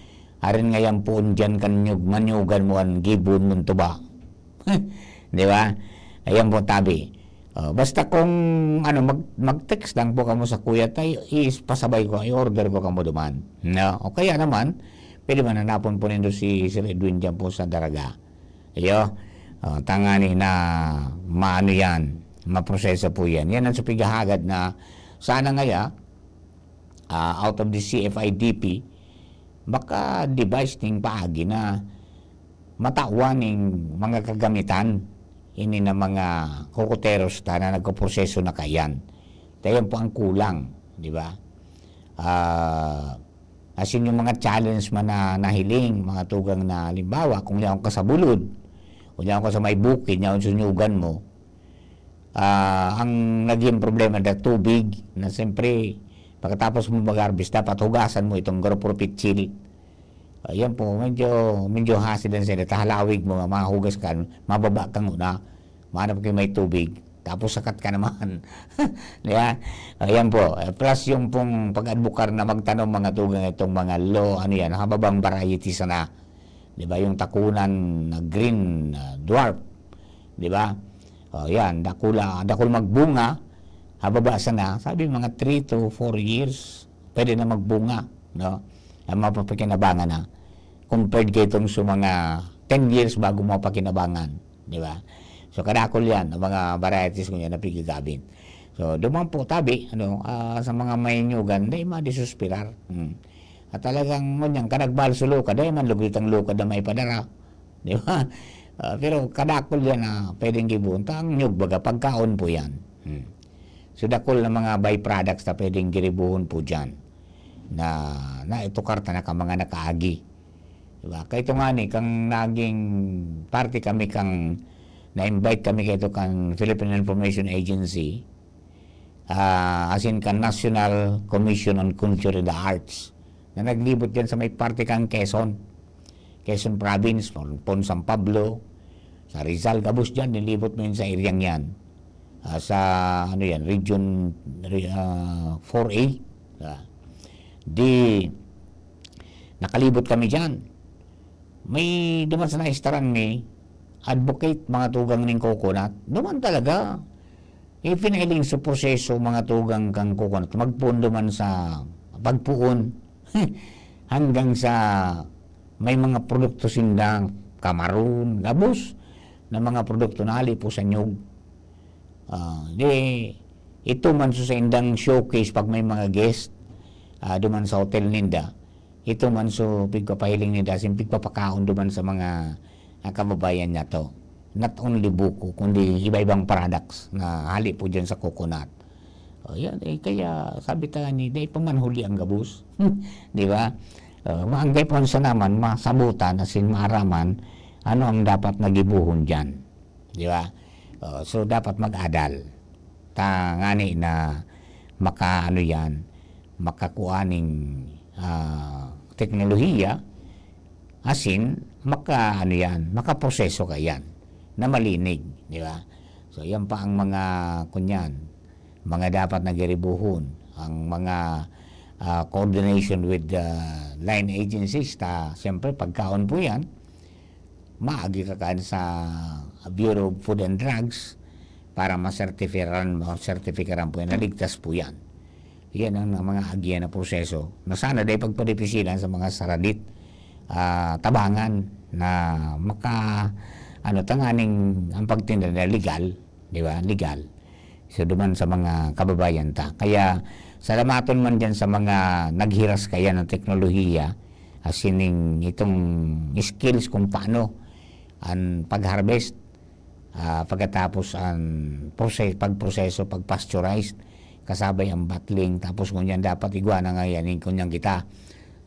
arin ngayan poon diyan kan nyug-, manyugan mo an gibohon mong tuba. Di ba? Ayan po, tabi. Oh, basta kung, ano, mag-, mag-text lang po kamo sa Kuya Tay, is pasabay ko, i-order ko kamo duman. No? O kaya naman, pwede man hanapon po nindo si Sir Edwin diyan po sa Daraga. Iyo, oh, tangani na maano yan, maproseso po yan. Yan ang sa pighahagad na sana ngaya, ah, out of the C F I D P, maka-devise ning paagi na matawan ning mga kagamitan, ini na mga kokoteros ta na nagpoproseso na kayan. Kaya yan po ang kulang, di ba? Ah, as in, yung mga challenge man na nahiling, mga tugang na, halimbawa, kung yaon ka sa bulod, kung yaon ka sa may bukid, yaon sunyugan mo, ah, ang naging problema na tubig, na siyempre, pagkatapos mo mag-harvest, dapat hugasan mo itong garo puro pitsil. Ayan po, medyo, medyo hassle din sila. Tahalawig mo, mahugas ka, mababa ka muna, mahanap kayo may tubig, tapos sakat ka naman. Di ba? Ayan po. Eh, plus yung pong pag-advocate na magtanom, mga tugang, itong mga low, ano yan, hababang variety sana. Di ba? Yung takunan na green, ah, dwarf. Di ba? O, yan, dakula, dakul magbunga, hababa sana, sabi, mga three to four years, pwede na magbunga, no? Ang mapapakinabangan na. Compared kay itong sa mga ten years bago mapakinabangan, di ba? So, kadakul yan, ang mga varieties ko yan na pigigabin. So, duman po, tabi, ano, ah, sa mga may nyugan, dai madesesperar. Hmm. At talagang, ngunyan, ka nagbalso lukad, dai man lugit ang lukad na may padara. Di ba? Ah, pero kadakul yan na pwedeng gibohon. Ta ang nyug, baga, pagkaon po yan. Hmm. So, dakul na mga byproducts na pwedeng giribohon po dyan. Na, na itukar ta na ka mga nakaagi. Di ba? Kaya ito nga ni, kang naging parte kami kang, na-invite kami kay ito kang Philippine Information Agency, ah, as in kan National Commission on Culture and the Arts, na naglibot dyan sa may parte kang Quezon. Quezon Province, pon, pon San Pablo, sa Rizal, gabos dyan, nilibot mo yun sa area yan. Ah, sa, ano yan, region, re-, ah, four A. Ah. Di, nakalibot kami dyan. May duman sa naistaran ni advocate, mga tugang ning coconut. Duman talaga. Ipinahiling sa proseso, mga tugang kang coconut. Magpuon duman sa pagpuon. Hanggang sa may mga produkto sindang kamaron, gabos na mga produkto na hali po sa nyug. Ah, di, ito man so sa indang showcase pag may mga guest, ah, duman sa hotel ninda. Ito man so pigpapahiling ninda, sin pigpapakaon duman sa mga, ah, kababayan nato. Not only buko, kundi iba-ibang products na hali po dyan sa coconut. O, yan, eh, kaya sabi ta ni, "Dai pa man huli ang gabos." Di ba? O, maanggay pa sa naman, masabutan, asin maaraman, ano ang dapat na gibohon dyan. Di ba? O, so, dapat mag-adal. Ta, ngani na maka, ano yan, makakuha ning, ah, teknolohiya, asin, maka, ano yan, makaproseso ka yan, na malinig, di ba? So, yan pa ang mga, kunyan, mga dapat na giribohon, ang mga, ah, coordination with the line agencies, ta, siyempre, pagkaon po yan, maagi ka kan sa Bureau of Food and Drugs, para masertifiran, masertifikaran po yan, naligtas po yan. Yan ang mga agian na proseso na sana dai pagpadipisilan sa mga saradit, ah, tabangan na maka, ano, tanganing ang pagtinda na legal, di ba? Legal. So, duman sa mga kababayan ta. Kaya, salamaton man dyan sa mga naghiras kaya ng teknolohiya, as in, itong skills kung paano ang pag-harvest, ah, pagkatapos ang prose-, pagproseso, pag-pasteurize, kasabay ang bottling, tapos ngunyan dapat igwa na nga yan, ngunyan kita,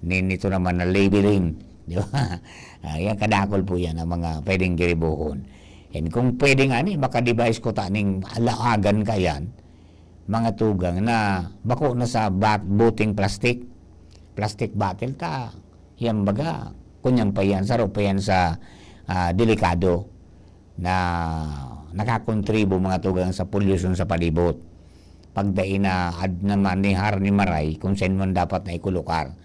nin ito naman na labeling, di ba? Ah, yan, kadakol po yan ang mga pwedeng giribuhon. And kung pwede nga ni, maka-devise ko taning alaagan ka yan, mga tugang na bako na sa bat-, buting plastic, plastic bottle ta, yan baga, kunyang pa yan, saro pa yan sa, ah, delikado na nakakontribo, mga tugang, sa polusyon sa palibot. Pagdai na ad-, na manihar ni maray kung saan man dapat na ikulukar.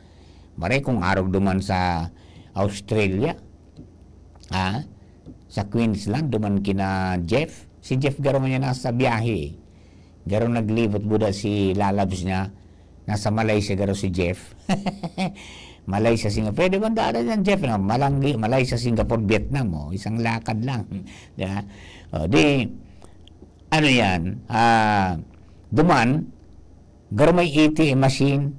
Maray kung arog duman sa Australia, ha? Sa Queensland, duman kina Jeff. Si Jeff garo niya nasa biyahe. Garo naglibot buda si lalabs niya. Nasa Malaysia garo si Jeff. Malaysia, Singapore. Pwede man daan yan, Jeff, no? Malanggi, Malaysia, Singapore, Vietnam, oh. Isang lakad lang. Di ba? O, di, ano yan? Ah, duman, garo may A T M machine.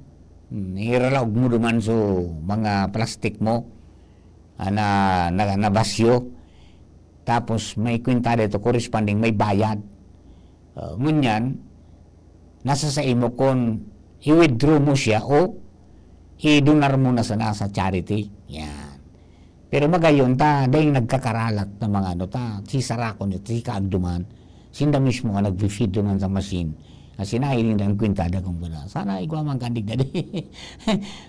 Hmm, iralaog mo duman so mga plastic mo, ah, na, na, na basyo. Tapos may kwintada ito, corresponding, may bayad. Ah, ngunyan, nasa sa imo kung i-withdraw mo siya o i-donar mo na sana sa charity. Yan. Pero magayon ta, dahil nagkakaralat na mga ano ta, si Sarako nito, si Kaagduman, sinda mismo ang nag-feed duman sa machine. Kasi nailing ang kwintada kung gano'n. Sana igwa man kandig na di.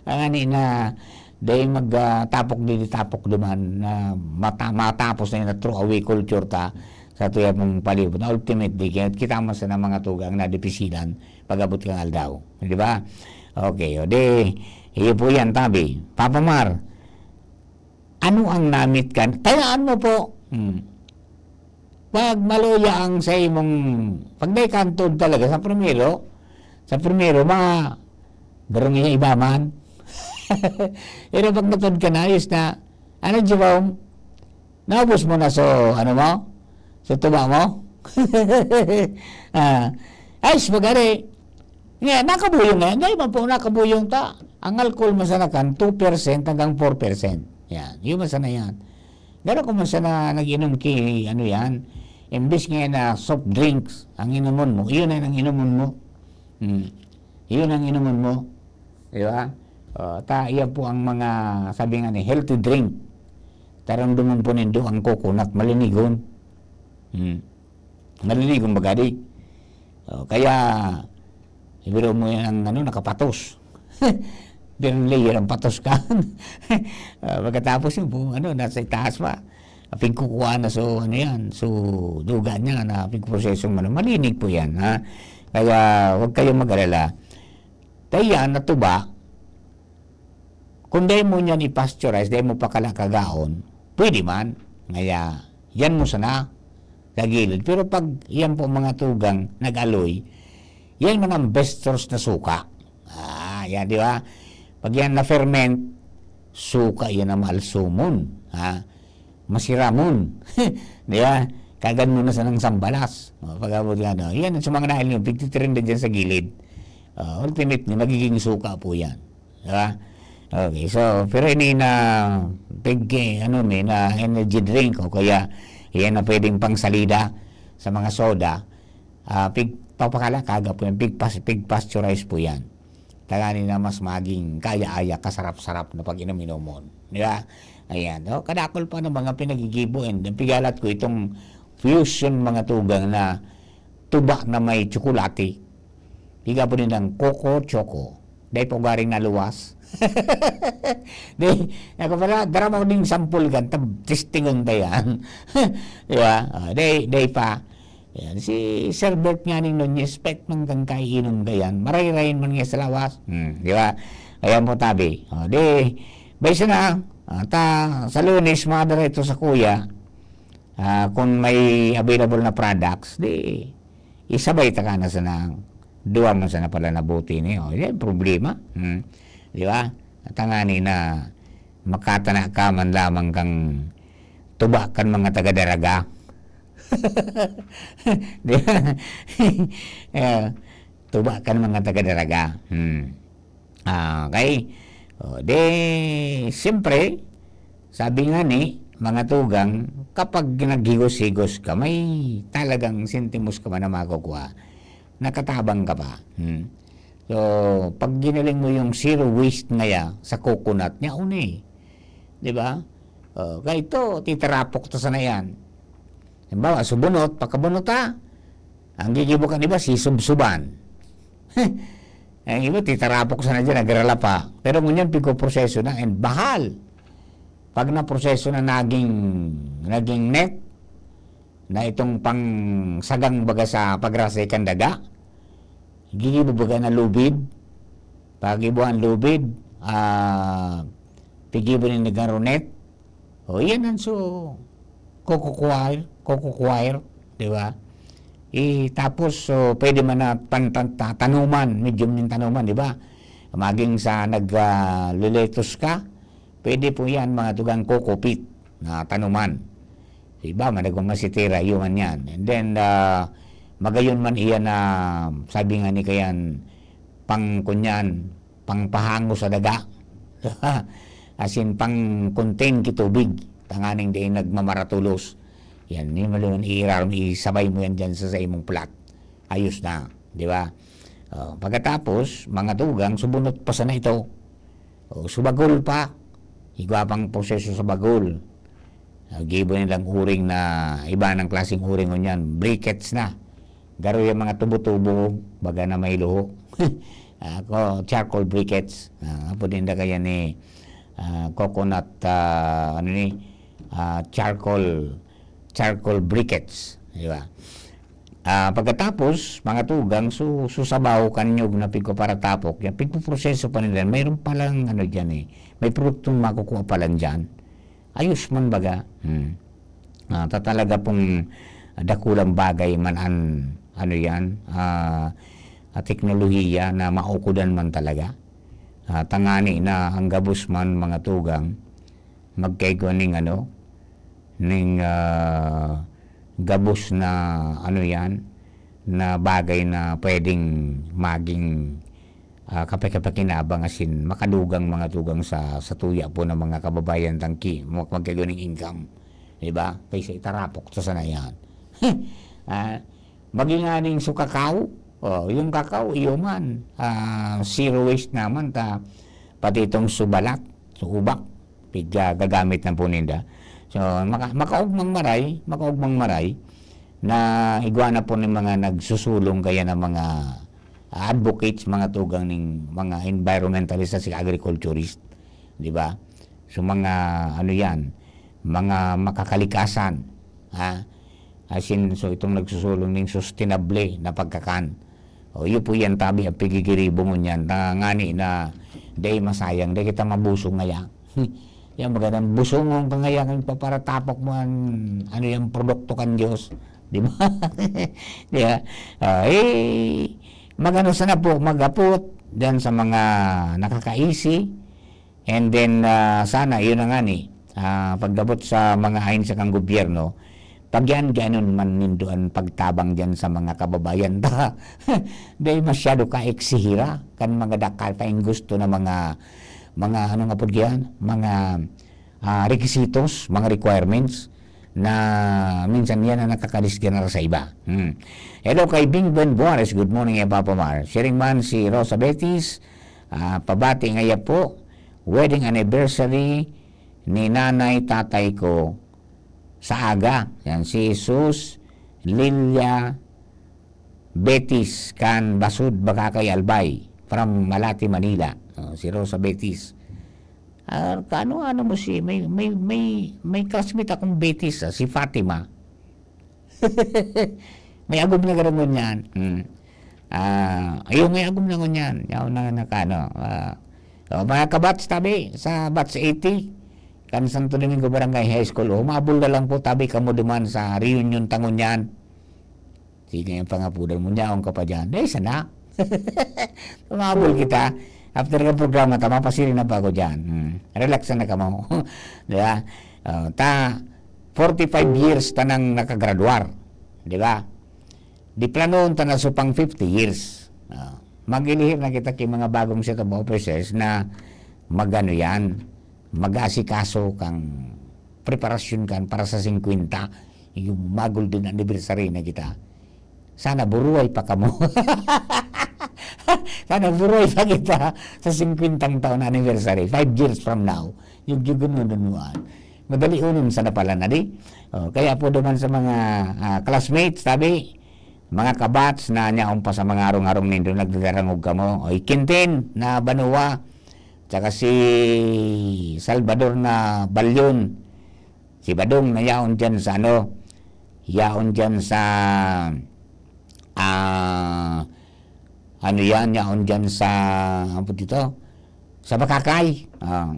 Ang ani na, dahil mag, ah, tapok di, tapok duman, na mata-, matapos na yung throw away culture ta, sa tuya mong palibot. Na ultimately, kaya kita mo sa mga tugang na dipisilan, pag-abot kang aldaw. Di ba? Okay, o di, iyo po yan, tabi. Papa Mar, ano ang namit ka? Tayaan mo po. Hmm. Pag maluya ang sa imong, pag may kantod talaga, sa primero, sa primero, mga garong niya iba man. Pero pag natod ka na, ayos na. Ano, Jerome? Naubos mo na so, ano mo? So, tuba mo? Ah, ay, magari. Nga, nakabuyong na yan. Dahil man po, nakabuyong ta. Ang alcohol, masana kan two percent hanggang four percent. Yan. Yung masana yan. Pero kung masana nag-inom ki, ano yan, imbis nga na soft drinks, ang inomon mo, iyon na ang inomon mo. Hmm. Iyon ang inomon mo. Di ba? O, ta, iyan po ang mga, sabi nga ni, healthy drink. Taramdaman po nindo ang coconut, malinigon. Hmm. Malinigon baga di. O, kaya, ibiro mo yan ang, ano, nakapatos. Pero layer ang patos ka. Ah, pagkatapos yun, po, ano, nasa itaas pa. Pigkukuha na so, ano yan, so, duga niya na pigproseso mo na. Malinig po yan, ha? Kaya, huwag kayong mag-alala. Kaya, natuba, kung dahil mo niyan i-pasteurize, dahil mo pakala kagaon, pwede man. Ngaya, yan mo sana sa gilid. Pero pag yan po mga tugang nag-aloy, yan man ang bestros na suka. Ah, yan, di ba? Pag yan na-ferment, suka yan ang maalsumon. Ha? Masiramon. Di ba? Kagan mo na sanang sambalas. O, pag-abot nga, no? Yan, sa mga nahil nyo, pigtitirinda dyan sa gilid. Ah, ultimately, magiging suka po yan. Di ba? Okay, so, pero ini na pig, eh, ano, may na energy drink o kaya yan na pwedeng pangsalida sa mga soda. Ah, pig, papakala, kaga po yan, pig pas-, pig pasteurize po yan. Tangani na mas maging kaya-aya, kasarap-sarap na pag-inom-inomon. Di ba? Ayan, no? Kadakol pa ng mga pinagigibo and pigalat ko itong fusion mga tugang na tuba na may tsokolate. Higa po nilang Coco Choco. Dahil po garing naluwas. Di, ako pala, drama ko ding sampol kan, tab-, testingon ta yan. Di ba? Ah, day, day pa. Yan. Si Sir Bert nga ning Nunez, pet man kang kaiinom ka yan. Marayrayin man nga sa lawas. Hmm, di ba? Ayan po, tabi. O, di, baysa na, ah, ta, sa Lunes, mga diretso sa kuya, ah, kung may available na products, di, Isabay ta ka na sana, duwa man sana pala nabuti ni, o, yan problema. Hmm. Di ba? At tangani na makatana ka man lamang kang tuba kan mga taga-Daraga. Di ba? Eh, tuba kan mga taga-Daraga. Hmm. Ah, okay. O, di, siyempre, sabi nga ni mga tugang, kapag naghigos-higos ka, may talagang sentimos ka man na makukuha. Natatabang ka pa. Hmm. So, pag ginaling mo yung zero waste ngaya sa coconut, niya uni. Di ba? O, kaya ito, titarapok ta sana yan. Halimbawa, subunot, pagkabunot ha, ang gigibo kan iba, sisubsuban. Ang iba, titarapok sana dyan, nagrala pa. Pero ngunyan, pigpoproseso na and bahal. Pag naproseso na naging, naging net, na itong pangsagang baga sa pagrasay kan daga, gigibo baga na lubid, pagibuan lubid, ah, pigibo ni nagkaronet, o yan ang so, coco coir, coco coir, di ba? Eh, tapos, so, pwede man na pan-, pan-, ta-, tanuman, medium nin tanuman, di ba? Maging sa nag, ah, leletos ka, pwede po yan, mga tugang coco peat na tanuman. Sa iba, man nagmamasitira, iyo man yan. And then, ah, magayon man iyan na, sabi nga ni kayan, pang kunyan, pangpahango sa daga. As in, pang-contain ki tubig, tanganing dai nagmamaratulos. Yan, ni maluyon, iirarom, isabay mo yan dyan sa, sa imong plat. Ayos na, di ba? Oh, pagkatapos, mga tugang, subunot pa sana ito. O, subagol pa. Igwa pang proseso sa bagol. Ah, gibo nilang uring na, iba ng klaseng uring ngunyan, briquettes na. Garo yung mga tubo-tubo, baga na may luho. Ako, charcoal briquettes. Ah, apo din da kaya ni, ah, coconut, ah, ano ni, ah, charcoal, charcoal briquettes. Di ba? Ah, pagkatapos, mga tugang, su-, susabaw kan nyog na pigpaparatapok, yan, pigpoproseso pa nila. Mayroon palang, ano dyan eh, may produktong makukuha pala dyan. Ayos man baga. Hmm. Ah, ta-, talaga pong dakulang bagay man an, ano yan, ah, ah, teknolohiya na maukudan man talaga. Ah, tangani na ang gabos man, mga tugang, magkaigwa ning ano, ning, ah, gabos na, ano yan, na bagay na pwedeng maging, ah, kapaki-pakinabang, as in, makadugang mga tugang sa, sa tuya po ng mga kababayan tang ki-, mag-, magkaigwa ning income. Di ba? Kaysa itarapok sa sana yan. Ah, maging aning su kakao. Oh, yung kakao, iyo man. Ah, zero waste naman ta, pati itong subalat, su ubak, pig-, ah, gagamit na po ninda. So, maka-, makaugmang maray, makaugmang maray, na igwa na po ng mga nagsusulong kaya ng mga advocates, mga tugang ning mga environmentalist at saka agriculturist, di ba? So, mga, ano yan, mga makakalikasan, ha? As in, so itong nagsusulong ning sustainable na pagkakan. O, iyo po yan, tabi ang pigigiribo ngunyan. Tangani na, dai masayang, dai kita mabusog ngaya. Yan, magandang busongon ka ngaya kan paparatapok mo an, ano yung produkto kan Diyos. Di ba? Di ba? Ah, eh, magano sana po, magapot dyan sa mga nakakaisi. And then, ah, sana, yun na nga ni, ah, pagabot sa mga ahensya kan gobyerno, pagyan-ganon man nindo an pagtabang diyan sa mga kababayan ta. Dai masyado ka eksihira kan mga dakal pa ing gusto na mga, mga, ano nga po diyan? Mga, ah, requisitos, mga requirements na minsan yan ang nakakadisganar sa iba. Hmm. Hello kay Bing Ben Buares, good morning, eh, Papa Mar. Siring man si Rosa Betis, ah, pabati ngaya po, wedding anniversary ni nanay, tatay ko sa aga. Yan, si Jesus Lilia Betis kan Basud, Bacacay, Albay, from Malate, Manila. Oh, si Rosa Betis. Ah, kaano-ano mo si, may, may, may, may classmate akong Betis, ah, si Fatima. May agom na garangon yan. Hmm. Ah, ayun, may agom na ngunyan. Yaw na, na, ano, ah, oh, mga kabats, tabi, sa batch eighty, kan Santo Domingo Barangay High School, humabol na lang po, tabi, kamo duman sa reunion ta ngunyan. Di na yung pangapudan mo, nyaon ka pa dyan. Eh, sana. Tumabol kita. After ng programa, tama pa sila na bago dyan. Hmm. Relax na kamo. Di ba? Oh, ta, forty-five years ta nang nakagraduar. Di ba? Di planoon ta na supang fifty years. Ah, maglihir na kita ki mga bagong set of officers na magano yan, mag-aasikaso kang preparasyon kan para sa singkwenta, yung magulden anniversary na kita. Sana buruhay pa kamo. Sana buruhay pa kita sa singkwentang taon na anniversary, five years from now. Yung gigunununwan. Madali unon sana pala na di. Oh, kaya po duman sa mga, ah, classmates, sabi, mga kabats na nyaon pa sa mga harong-harong nindo nagdadarangog kamo. O, Quintin na Banua, tsaka si Salvador na Balyon. Si Badong na yaon dyan sa ano, yaon dyan sa, ah, ano yan, yaon dyan sa, ano po dito? Sa Bakakay. Ah,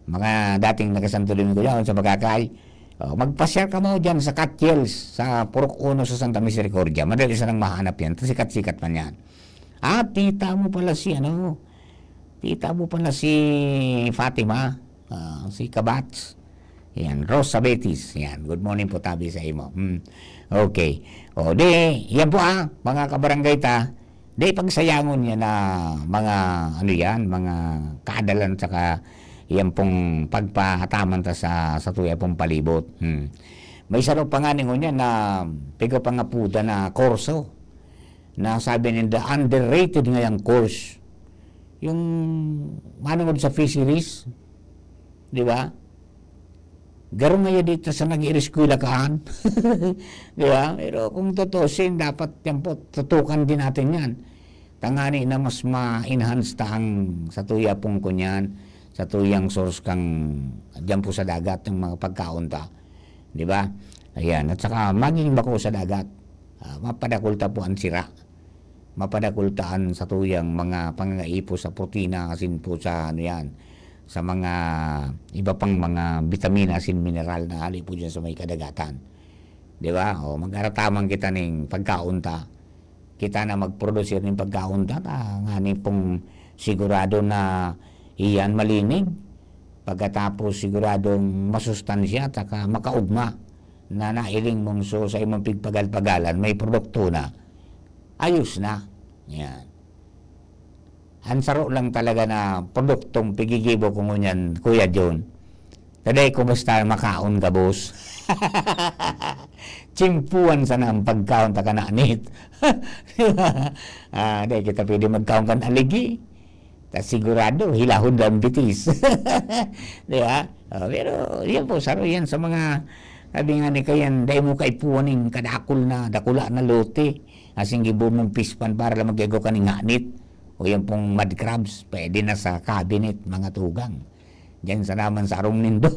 mga dating nagkasanto din ko yaon sa Bakakay. Oh, magpasyal kamo dyan sa Cathills, sa Purok Uno sa Santa Misericordia. Madali sanang mahanap yan. Sikat-sikat man yan. Ah, tita mo pala si ano, tita mo pala si Fatima, ah, si Kabats. Yan, Rosa Betis. Yan, good morning po, tabi sa imo. Hmm. Okay. O, di, yan po, ah, mga kabarangay ta, di pagsayangon yan na mga, ano yan, mga kaadalan, tsaka yan pong pagpahataman ta sa, sa tuya pong palibot. Hmm. May saro pa nga ningon yan na pigo pangapuda na Corso. Na sabi ninda, underrated ngayang course. Yung manungod sa fisheries, di ba? Garo nga yan dito sa nag-iireskwela kaan. Di ba? Pero kung tutusin, dapat yan po, tutukan din natin yan. Tangani na mas ma-enhance ta ang sa tuya pong kunyan, sa tuyang source kang dyan po sa dagat, yung mga pagkaon ta. Di ba? Ayan. At saka, maging bako sa dagat. Ah, mapadakul ta po ang sira. Mapadakul ta an satuyang mga pangangaipo sa protina, asin po sa ano yan, sa mga iba pang mga bitamina asin mineral na hali po dyan sa may kadagatan. Di ba? O, mag-arataman kita ning pagkaon ta. Kita na magprodusir ning pagkaon ta, ta ngani pong sigurado na iyan malinig. Pagkatapos siguradong masustansya at saka makaugma na nailing mong so sa imong pigpagal-pagalan, may produkto na. Ayos na. Yan. Ang saro lang talaga na produktong pigigibo ko ngunyan, Kuya John, ta dai ko basta makaon gabos. Tsimpuan sana ang pagkaon ta kananit. Di ba? Ah, dai kita pwede magkaon kan aligi. Ta sigurado, hilahod lang bitis. Di ba? Oh, pero yan po, saro yan sa mga, sabi nga ni Kayan, dai mo kaipuhan ning kadakul na, dakula na lote. Asin gibo mong pispan para lang mag-igo ka ning hanit. O yan pong mud crabs, pwede na sa cabinet, mga tugang. Diyan sa naman sa arong nindo,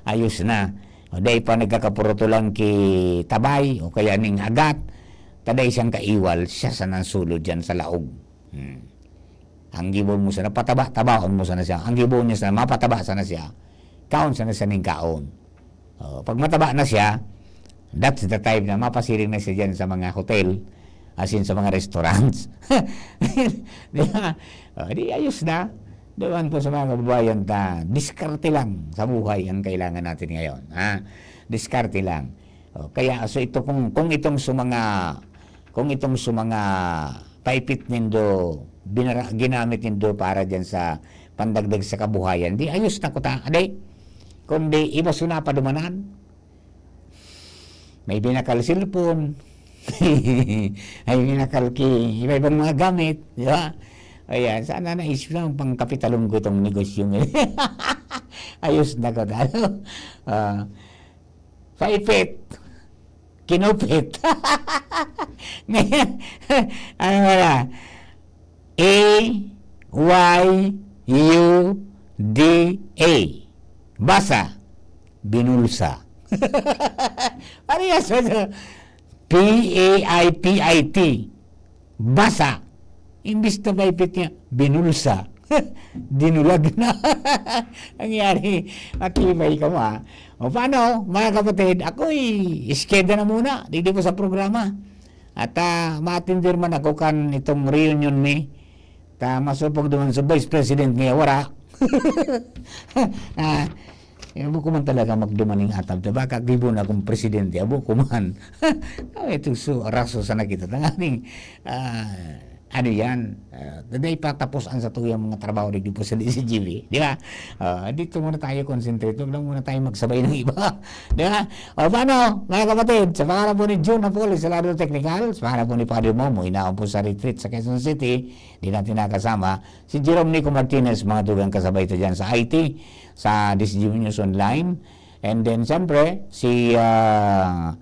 ayos na. O dai pa nagkakapuruto lang ki tabay o kaya ning agat, ta dai siyang kaiwal, siya sa nang sulod diyan sa laog. Hmm. Ang gibo mo sana, pataba, tabaon mo sana siya. Ang gibo niya sana, mapataba sana siya. Kaon sana siya ning kaon. Oh, pag mataba na siya, that's the time na mapasiring na siya dyan sa mga hotel, as in sa mga restaurants. Di ba? Oh, di ayos na. Doon po sa mga kababayan ta, diskarte lang sa buhay ang kailangan natin ngayon. Ha? Diskarte lang. Oh, kaya, so ito kung, kung itong sa mga, kung itong sa mga paipit nindo, binara-, ginamit nindo para dyan sa pandagdag sa kabuhayan, di ayos na kuta, aday. Kundi iba suna pa dumanan. May binakal cellphone. May binakal ki, iba-ibang mga gamit, di ba? Ayan, sana naisip lang pang kapitalon ko itong negosyo ngayon. Ayos na ko, ano? Ah, paipit. Kinupit. Ngayon, ano wala? A Y U D A. Basa. Binulsa. Parehas ba ito? P A I P I T. Basa. Imbis na maipit niya, binulsa. Dinulag na. Nangyari, matibay ka mo, ha? O paano, mga kapatid, ako'y iskeda na muna. Di, di po sa programa. At, ah, ma-attender man ako kan itong reunion mi, ta masopog duman sa vice president niya, wara. Ah, eh, buko man talaga magduman ning atab, ta baka gibo na akong presidente, abo ko man. Ah, ito su-, raso sana kita. Tanganing, ah, ano yan? Ah, dai pa tapos ang sa tuyang mga trabaho digdi po sa D C G B, di ba? Ah, dito muna tayo concentrate, huwag lang muna tayo magsabay ng iba, di ba? O, paano, mga kapatid? Sa pangalan po ni Jun Napoli sa Lado Technical, sa pangalan po ni Father Momo, inaon po sa retreat sa Quezon City, di natin nakasama, si Jerome Nico Martinez, mga dugang kasabay ta dyan sa I T, sa D C G B News Online, and then, siyempre, si, ah,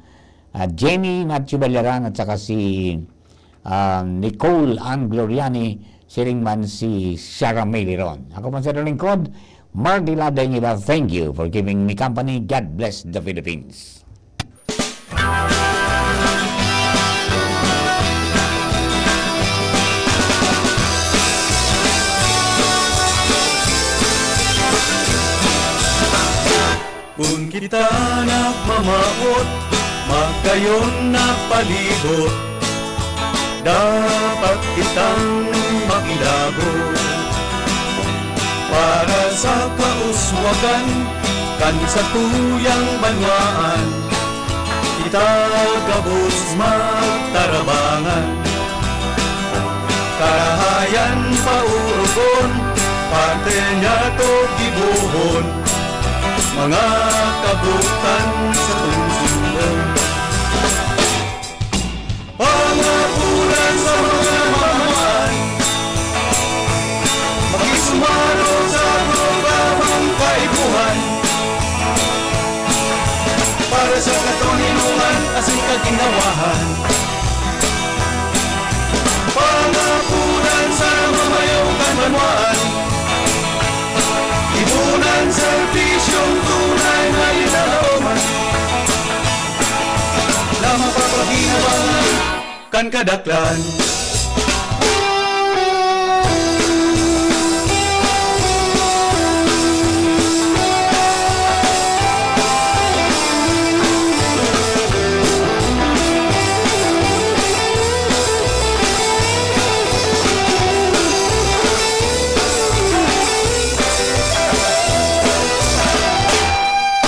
ah, Jenny Matthew Ballaran at saka si, ah, Nicole Ann Gloriani, siring man si Sarah May Liron. Ako man sa lingkod, Mardy Labdeng Iba. Thank you for giving me company. God bless the Philippines. Kun kita nagmamawot, magayon na palibot, dapat kitang makilabot. Para sa kauswagan kan satuyang banwaan, kita gabos magtarabangan. Karahayan paorogon, parte niyato gibohon, mga kabutan sa tungsungon. Pangapuran sa mga mamahan, makisumaro sa programang kaipuhan, para sa katoninongan asin kaginhawahan. Pangapuran sa mamayong kan banwaan, ipunan serbisyong tunay na linalaoman, na mapapakinabangan kan kadaklan.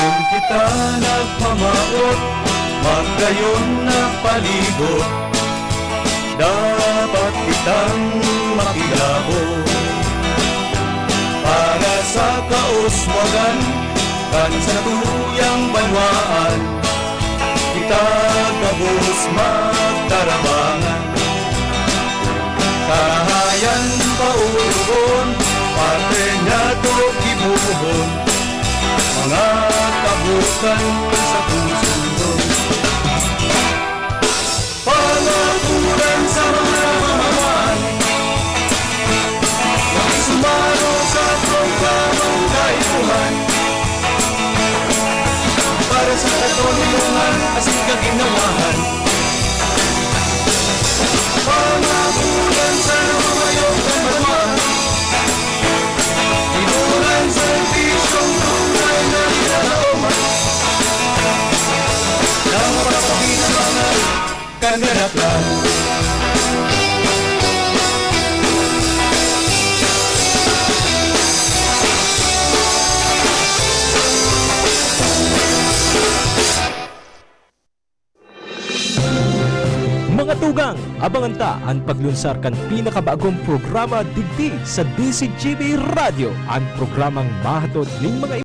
Kun kita nagmamawot, magayon na palibot, dapat kitang makilabot. Para sa kauswagan kan satuyang banwaan, kita gabos magtarabangan. Karahayan paorogon, parte niyato gibohon, mga kabutan sa tungsungon. Pangapuran sa mga mamahan, makisumaro sa programang kaipuhan, para sa katoninongan asin kaginhawahan. Pangapuran sa mga mayong kabanwaan, inuran sa bisyong tunay na kinalaoman, na mapapakinabangan kan ganap lang. Mga tugang, abangan ta an paglunsar kan pinakabagong programa digdi sa D C G B Radyo, an programang mahatod nin mga